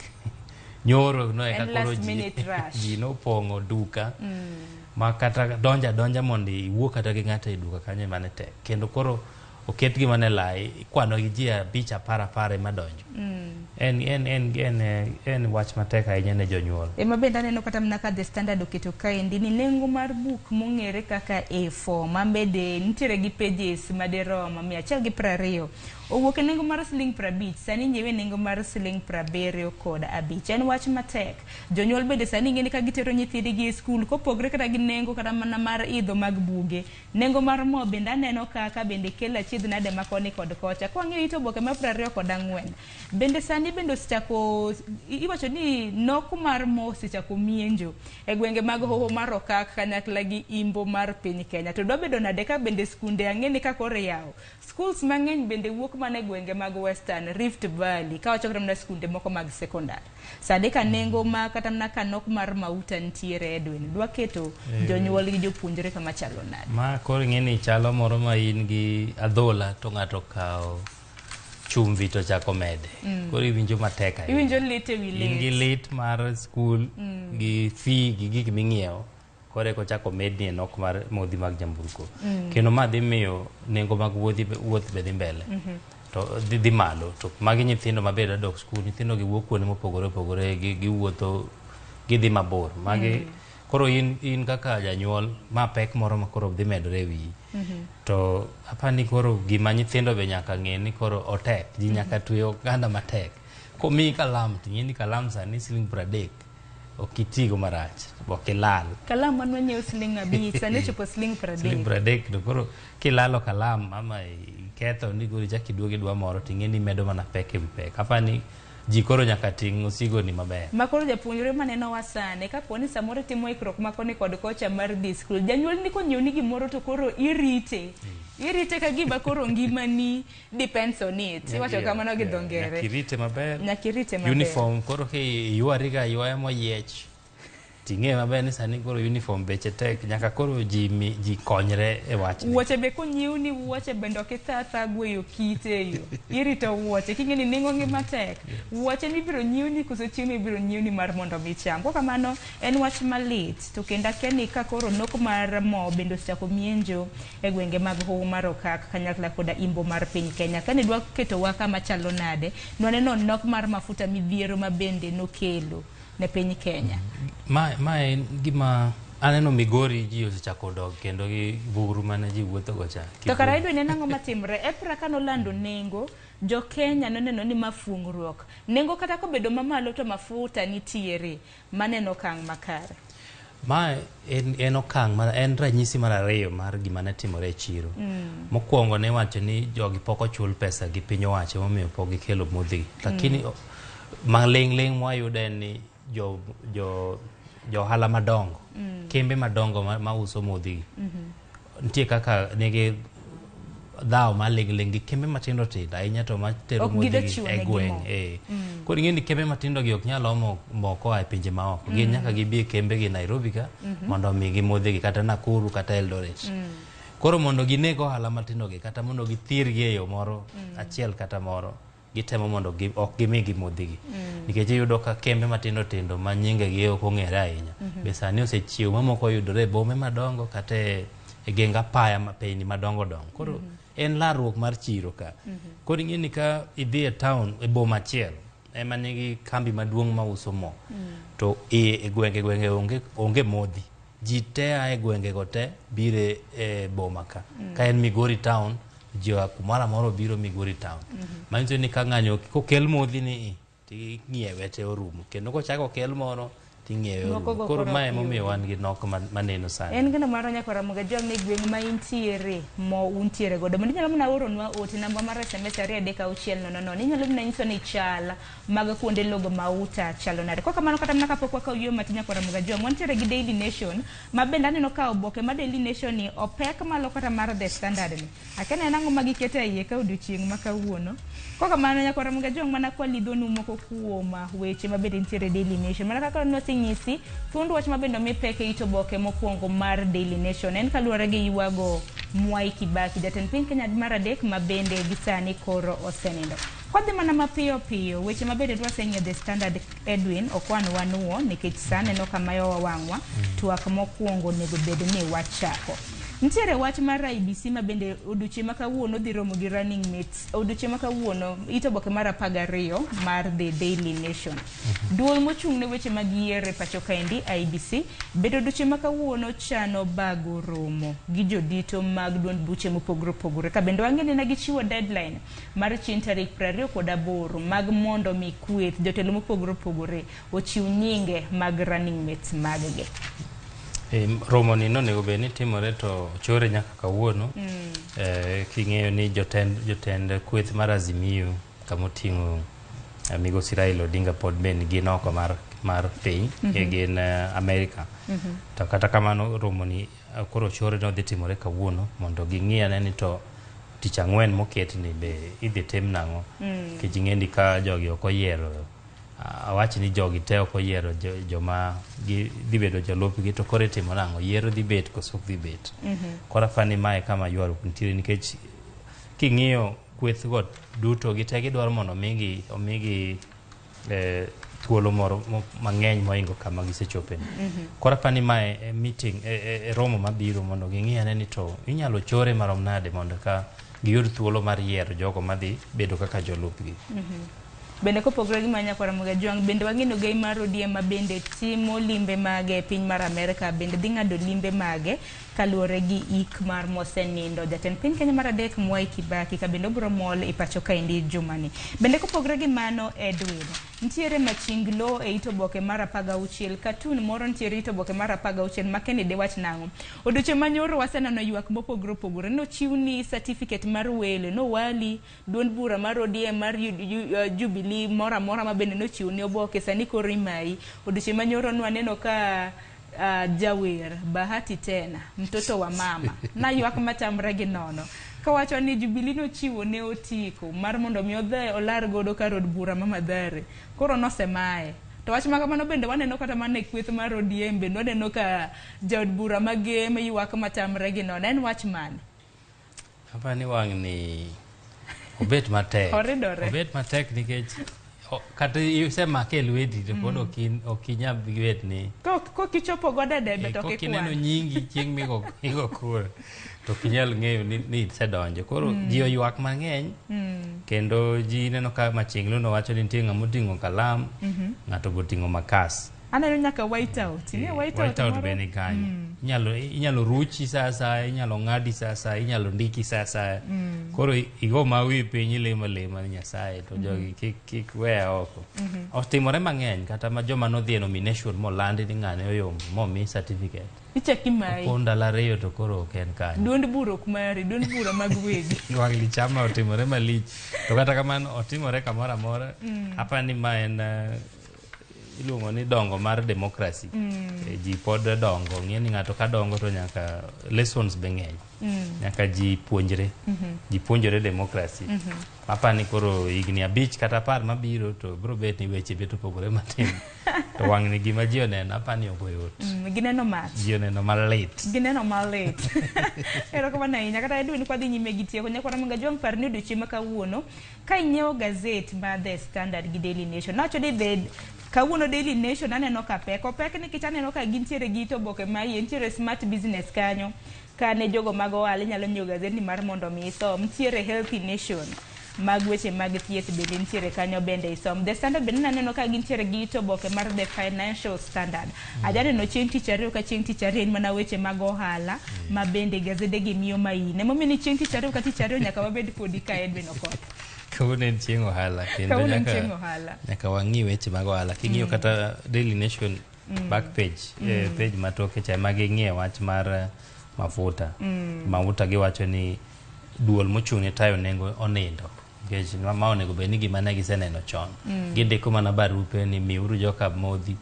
Nyoro no eka koro ji nopong'o duka ma kata donja mondo iwuo kata gi ng'ato e duka kanyo emane tek. Kendo koro oket gi mane lai ikwano gi ji 5 10 10 ema donjo. En wach matek ahinya ne jonyuol. Ema bende aneno kata mana ka The Standard oketo kaendi ni nengo mar buk mong'ere kaka A4 ma bende nitiere gi pages madirom 120 owuok e nengo mar siling 50 sani inyiewe e nengo mar siling 75. En wach matek. Jonyuol bende sani ing'e ni ka gitero nyithindgi e skul kopogre kata gi nengo kata mana mar idho mag buge. Nengo mar mo bende aneno kaka bende kelo achiedh nade ma koni kod kocha. Kwang'iyo it oboke mar 24, bende sani bende osechako iwacho ni nok mar mo osechako mienjo e gwenge mag hoho mar Okak kanyakla gi imbo mar piny Kenya. To dwa bedo nade ka bende skunde ang'e ni ka koro iyawo. Schools mang'eny bende wuok mana e gwenge mag Western Rift Valley ka wacho kata mana skunde moko mag secondary. Sani ka nengo ma kata mana ka nok mar mauta nitiere Edwin, dwa keto jonyuol gi jopuonjre kama chalo nade? Ma koro ing'e ni chalo moro ma in gi adhola to ng'ato okawo chumvi to chako mede. Koro iwinjo matek ahinya. Iwinjo lit e wi lit. In gi lit mar skul gi fee gi gik ming'iewo. Koro eka ochako medni e nok mar modhi mag nyamburko. Kendo ma dhi miyo nengo mag wuoth be dhi mbele. To dhi malo. To magi nyithindo ma bende dok skul, nyithindo gi wuok kuonde mopogore opogore, giwuotho, gidhi mabor. Magi koro in kaka janyuol, ma pek moro ma koro dhi medore e wiyi. To apani koro gima nyithindo be nyaka ng'e ni koro otek. Ji nyaka twe oganda matek. Komiyi kalam, ting'e ni kalam sani siling 30. Ok itigo marach, ok ilal. Kalam mane wanyiewo siling 5, sani ochopo siling 30. Siling 30, to koro kilalo kalam ama iketho ni koro ichak iduog idwa moro, ting'e ni imedo mana pek ewi pek. Apani ji koro nyaka ting' osigo ni maber. Ma koro japuonjre maneno wa sani, kapo ni samoro itimo ikruok ma koni kod kocha mar dhi skul, janyuol ni konyiewo ni gimoro to koro irite. Irite ka gima koro ngimani depends on it. Iwacho kamano gi dho ngere. Nyaka irite maber. Nyaka irite maber. Uniform koro ki ywari ga ywaya moyiech. Ting'e maber ni sani koro uniform beche tek, nyaka koro ji konyre e wachni. Wuoche be konyiew ni wuoche bende ok itha atha gweyo kite e yo. Irito wuoche, king'e ni nengo ngima tek. Wuoche mibiro nyiew ni koso chiemo ibiro nyiew ni mar mondo mi icham. Kok kamano en wach malit, to kendo akia ni ka koro nok mar mo bende osechako mienjo e gwenge mag Hoho mar Okak kanyakla koda imbo mar piny Kenya. Kane dwa ketowa kama chalo nade, nwaneno nok mar mafuta midhiero ma bende nokelo ne piny Kenya. Ma en gima Aneno Migori ji osechako dok kendo gi buru mane ji wuotho go cha. To kara Edwin en ang'o matimre? EPRA kanolando nengo, jo Kenya noneno ni ma fuong'ruok. Nengo kata kobedo mamalo to mafuta nitiere. Mano en okang' makare. Ma en okang' ma en ranyisi mar ariyo mar gima ne timore e chiro. Mokwongo ne iwacho ni jogi pok ochul pesa gi piny owacho emomiyo pok gikelo modhi. Lakini maling' ling' mwayudo en ni jo jo jo ohala madongo, kembe madongo mauso modhi gi, nitie kaka nigi dhawo maling' ling' gi kembe matindo tindo ahinya to matero Ok modhi gidwa gi chiwo e negi gweng'. mo. Koro ing'e ni kembe matindo gi ok nyal omo mo koa e pinje maoko. Gin nyaka gibi e kembe gi Nairobi ka mondo omigi modhi gi kata Nakuru kata Eldoret. Koro mondo gineg ohala matindo gi kata mondo githirgi e yo moro achiel kata moro, gitemo mondo ok gimigi modhi gi. Nikech iyudo ka kembe matindo tindo ma nyinge gi ok ong'ere ahinya. Be sani osechiew ma moko yudore e bombe madongo kata e geng apaya peini madongo dongo. Koro en larruok mar chiro ka. Koro ing'e ni ka idhi e town e boma achiel ema nigi kambi maduong' mauso mo. To e gwenge gwenge onge modhi. Ji te a e gwenge go te biro e boma ka. Ka en Migori town, ji oa kumoro amora obiro Migori town. Manyiso ni ka ng'ani kokel modhi ni ting'iewe te orumo. Kendo kochako okel moro ting'iewe Moko orumo. go Koro koro mae ok emomiyo yudi. wan gi nok maneno sani. En geno mar nyaka Ramogi Ajwang' ni gweng' ma intiere mo untiere godo. Bende inyalo mana oronwa ote namba mar SMS 23600. Inyalo mana nyiso ni chal mag kuonde logo mauta chalo nade. Kok kamano kata mana kapok wakawo yueyo matin nyaka Ramogi Ajwang', wantiere gi Daily Nation ma bende aneno ka oboke ma Daily Nation ni opek malo kata mar The Standard ni. Akia ni en ang'o ma giketo e iye ka odiochieng' ma kawuono. Kok kamano nyaka Ramogi Ajwang' mana kwalidhonu moko kuom weche ma bende nitiere Daily Nation. Mana kaka nosenyisi, thuond wach ma bende omi pek e it oboke mokwongo mar Daily Nation en kaluwore gi ywago Mwai Kibaki, jatend piny Kenya mar adek ma bende gi sani koro osenindo. Kwadhi mana mapiyo piyo, weche ma bende dwaseng'iyo The Standard Edwin ok wan wanuo nikech sa neno kama yowa wang'wa, twak mokwongo onego bed ni wachako. Nitiere wach mar IEBC ma bende odiochieng' ma kawuono dhi romo gi running mates. Odiochieng' ma kawuono it oboke mar 12 mar The Daily Nation. Duol mochung' ne weche mag yiero e pacho kaendi IEBC bedo odiochieng' ma kawuono chano bago romo gi jodito mag duond buche mopogore opogore. Ka bende wang'e ni ne gichiwo deadline mar chieng' tarik 28 mag mondo mi kweth jotelo mopogore opogore ochiw nyinge mag running mates mag gi. Romo ni nonego bed ni timore to chore nyaka kawuono. King'eyo ni jotend kweth mar Azimio kamoting'o migosi Raila Odinga pod bende gin oko mar piny, gin Amerika. To kata kamano romo ni koro chore nodhi timore kawuono mondo ging'i ane ni to tich ang'wen moket ni be idhi tim nang'o. Nikech ing'e ni ka jogi ok oyiero, awach ni jogi te ok oyiero joma dhi bedo jolupgi to koro itimo nang'o, yiero dhi bet koso ok dhi bet. Koro apani mae kama ywaruok nitiere nikech king'iyo kweth go duto gite gidwaro mondo omigi thuolo moro mang'eny mohingo kama gisechope ni. Koro apani mae e meeting e romo mabiro mondo ging'i ane ni to inyalo chore marom nade mondo ka giyud thuolo mar yiero jogo madhi bedo kaka jolupgi. Bende kopogore gi mano nyaka Ramogi Ajwang' bende wang'eno gai mar ODM ma bende timo limbe mage e piny mar Amerka bende dhi ng'ado limbe mage kaluwore gi ik mar mosenindo jatend piny Kenya mar adek Mwai Kibaki ka bende obiro mol e pacho kaendi jumani. Bende kopogore gi mano Edwin, nitiere machinglo e it oboke mar 16, cartoon moro nitiere e it oboke mar 16 ma Kennedy wach nang'o. Odiochieng' manyoro waseneno ywak mopogore opogore, nochiw ni certificate mar welo, nowali duond bura mar ODM mar Jubilee moro amora ma bende nochiw ni oboke sani koro imayi. Odiochieng' manyoro nwaneno ka jawer Bahati tena mtoto wa mama naywak matamre gi nono kawacho ni Jubilee nochiwo ne otiko mar mondo mi odhi olar godo kar od bura ma Mathare, koro nosemaye. To wach ma kamano bende waneno kata mana e kweth mar ODM bende waneno ka jaod bura ma Gem ywak matamre gi nono. En wach mane? Apani wang' ni obet matek. Oridore. Obet matek nikech kata isemake e lweti to pod ok inyal bet ni Kokichopo godo e debe to kok ineno kikwan. nyingi chieng' migo igo kura to ok inyal ng'eyo ni isedonjo. Koro ji oywak mang'eny kendo ji neno ka Machinglo nowacho ni nitie ng'ama oting'o kalam, ng'ato be oting'o makas. Aneno nyaka white out. Ing'e white out White out moro? be ni kanyo. Inyalo ruchi sa asaya, inyalo ng'adi sa asaya, inyalo ndiki sa asaya. Koro igo ma wi piny ilemo alema ni Nyasaye to jogi kik weya oko. Otimore mang'eny kata ma joma nodhi e nomination molandi ni ng'ane oyombo momi certificate. Ichak imayi. Opo ndalo 2 to koro ok en kanyo. Duond bura ok mari, duond bura mag wegi. Wang' lichama otimore malich. To kata kamano otimore kamoro amora. Apani ni ma en iluongo ni dongo mar democracy. Ji pod dongo, ng'e ni ng'ato ka dongo to nyaka lessons be ng'eny. Nyaka ji puonjre. Ji puonjore democracy. Apani koro higni 5 kata 10 mabiro to biro bet ni weche bet opogore matin. To wang' ni gima ji oneno apani ok oyot. Gineno mach. Ji oneno malit. Gineno malit. Erokamano ahinya. Kata Edwin kwadhi nyime gi tieko, nyakwara Munga Jwang' par ni odiochieng' ma kawuono ka inyiewo gazet mar The Standard gi Daily Nation. Nawacho ni the kawuono Daily Nation aneno ka pek. Opek nikech aneno ka gintiere gi oboke ma iye, nitiere Smart Business kanyo. Ka ne jogo mag ohala inyalo nyiewo gazetni mar mondo mi isom. Nitiere Healthy Nation mag weche mag thieth bende nitiere kanyo bende isom. The Standard bende naneno ka gintiere gi oboke mar The Financial Standard. Ajaneno chieng' tich ariyo ka chieng' tich ariyo en mana weche mag ohala ma bende gazede gi miyo maine. Emomiyo ni chieng' tich ariyo ka tich ariyo nyaka wabed kodi ka Edwin Okoth. Kawuono en chieng' ohala kendo Kawuono en chieng' ohala. Nyaka wang'i weche mag ohala. King'iyo kata Daily Nation back page, page matoke cha ema ging'iye wach mar mafuta. Mafuta giwacho ni duol mochung' ne tayo nengo onindo. Nikech ma onego bed ni gima ne giseneno chon. Gindiko mana barupe ni miuru joka modhi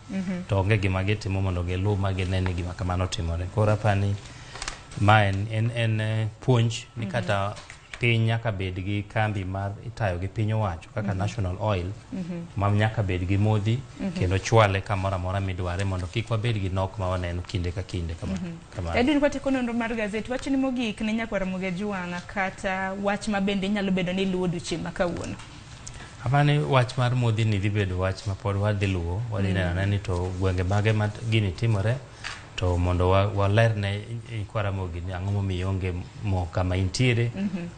to onge gima gitimo mondo giluw ma gine ni gima kamano timore. Koro apani ma en puonj ni kata piny nyaka bed gi kambi mar itayo gi piny owacho kaka National Oil ma nyaka bed gi modhi kendo chwale kamoro amora midware mondo kik wabed gi nok ma waneno kinde ka kinde kama. Edwin kwatieko nonro mar gazet, wach ni mogik ne nyakwara Ramogi Ajwang' kata wach ma bende nyalo bedo ni luwo odiochieng' ma kawuono. Apani wach mar modhi ni dhi bedo wach ma pod wadhi luwo, wadhi neno ane ni to gwenge mage ma gini timore to mondo walerne nyikwa Ramogi ni ang'o momiyo onge mo kama intiere.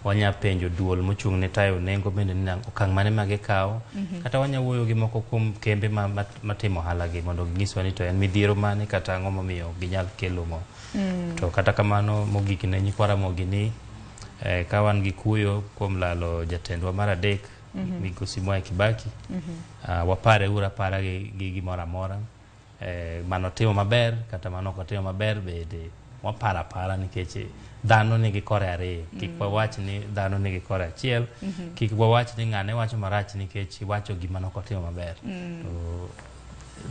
Wanya penjo duol mochung' ne tayo nengo bende ni okang' mane ma gikawo. Kata wanya wuoyo gi moko kuom kembe matimo ohala gi mondo ginyiswa ni to en midhiero mane kata ang'o momiyo ok ginyal kelo mo. To kata kamano mogik ne nyikwa Ramogi ni ka wan gi kuyo kuom lalo jatendwa mar 3 Migosi Mwai Kibaki, wapare uru apara gi gimoro amora. Mano timo maber kata mano ok otimo maber bende waparo apara nikech dhano nigi kore ariyo. Kik wawach ni dhano nigi kore achiel. Kik wawach ni ng'ane wacho marach nikech iwacho gima nok otimo maber. To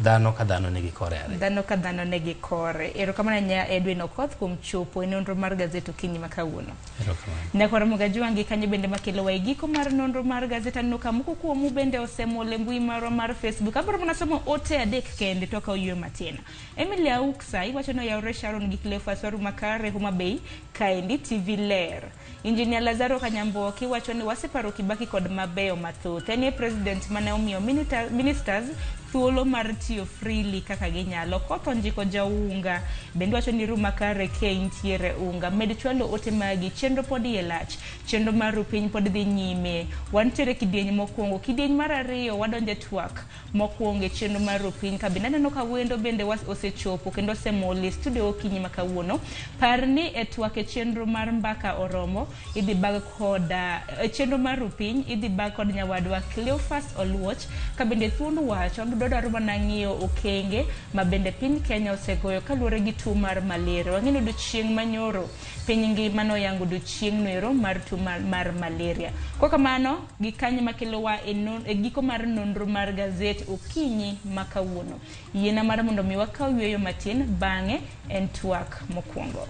dhano ka dhano nigi kore ariyo. Dhano ka dhano nigi kore. Erokamano ahinya Edwin Okoth kuom chopo e nonro mar gazet okinyi ma kawuono. Erokamano. Nyakwara Ramogi Ajwang' gi kanyo bende makelowa e giko mar nonro mar gazet. Aneno ka moko kuomu bende osemol e mbui marwa mar Facebook. Abiro mana somo ote 3 kende to akawo yweyo matin. Emily Auksa iwacho ni oyawore Sharon gi Cleophas Waru makare Homa Bay kaendi TV ler. Engineer Lazaro Kanyamboki wacho ni waseparo Kibaki kod mabeyo mathoth. En e president mane omiyo ministers thuolo mar tiyo freely kaka ginyalo. Koth onjiko jaunga bende wacho ni ruma kare ke intiere unga. Med chwalo ote magi, chenro pod iye lach, chenro mar piny pod dhi nyime. Wantiere kidieny mokwongo, kidieny mar 2 wadonje twak mokwongo e chenro mar piny. Ka bende aneno ka wendo bende osechopo kendo osemol e studio okinyi ma kawuono. Par ni e twak e chenro mar mbaka oromo idhi bag kod e chenro mar piny idhi bag kod nyawadwa Cleophas Oluoch. Ka bende thuond wacho dwaro mana ng'iyo okenge ma bende piny Kenya osegoyo kaluwore gi tuo mar malaria. Wang'e ni odiochieng' manyoro piny ngima noyango odiochieng' noero mar tuo mar malaria. Kok kamano gi kanyo makelowa e giko mar nonro mar gazet okinyi ma kawuono. Yiena mar mondo mi wakaw yweyo matin, bang'e en twak mokwongo.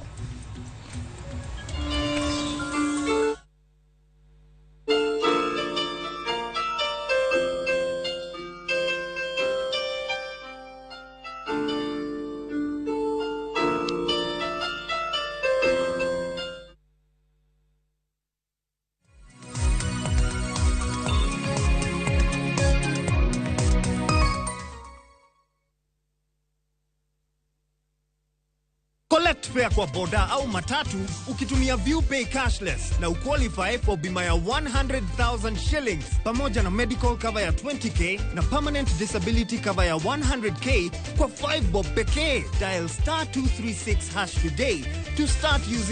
Collect fare kwa boda au matatu ukitumia ViewPay cashless na uqualify for bima ya 100,000 shillings pamoja na medical cover ya 20K na permanent disability cover ya 100K kwa 5 bob pekee. Dial *236# today to start using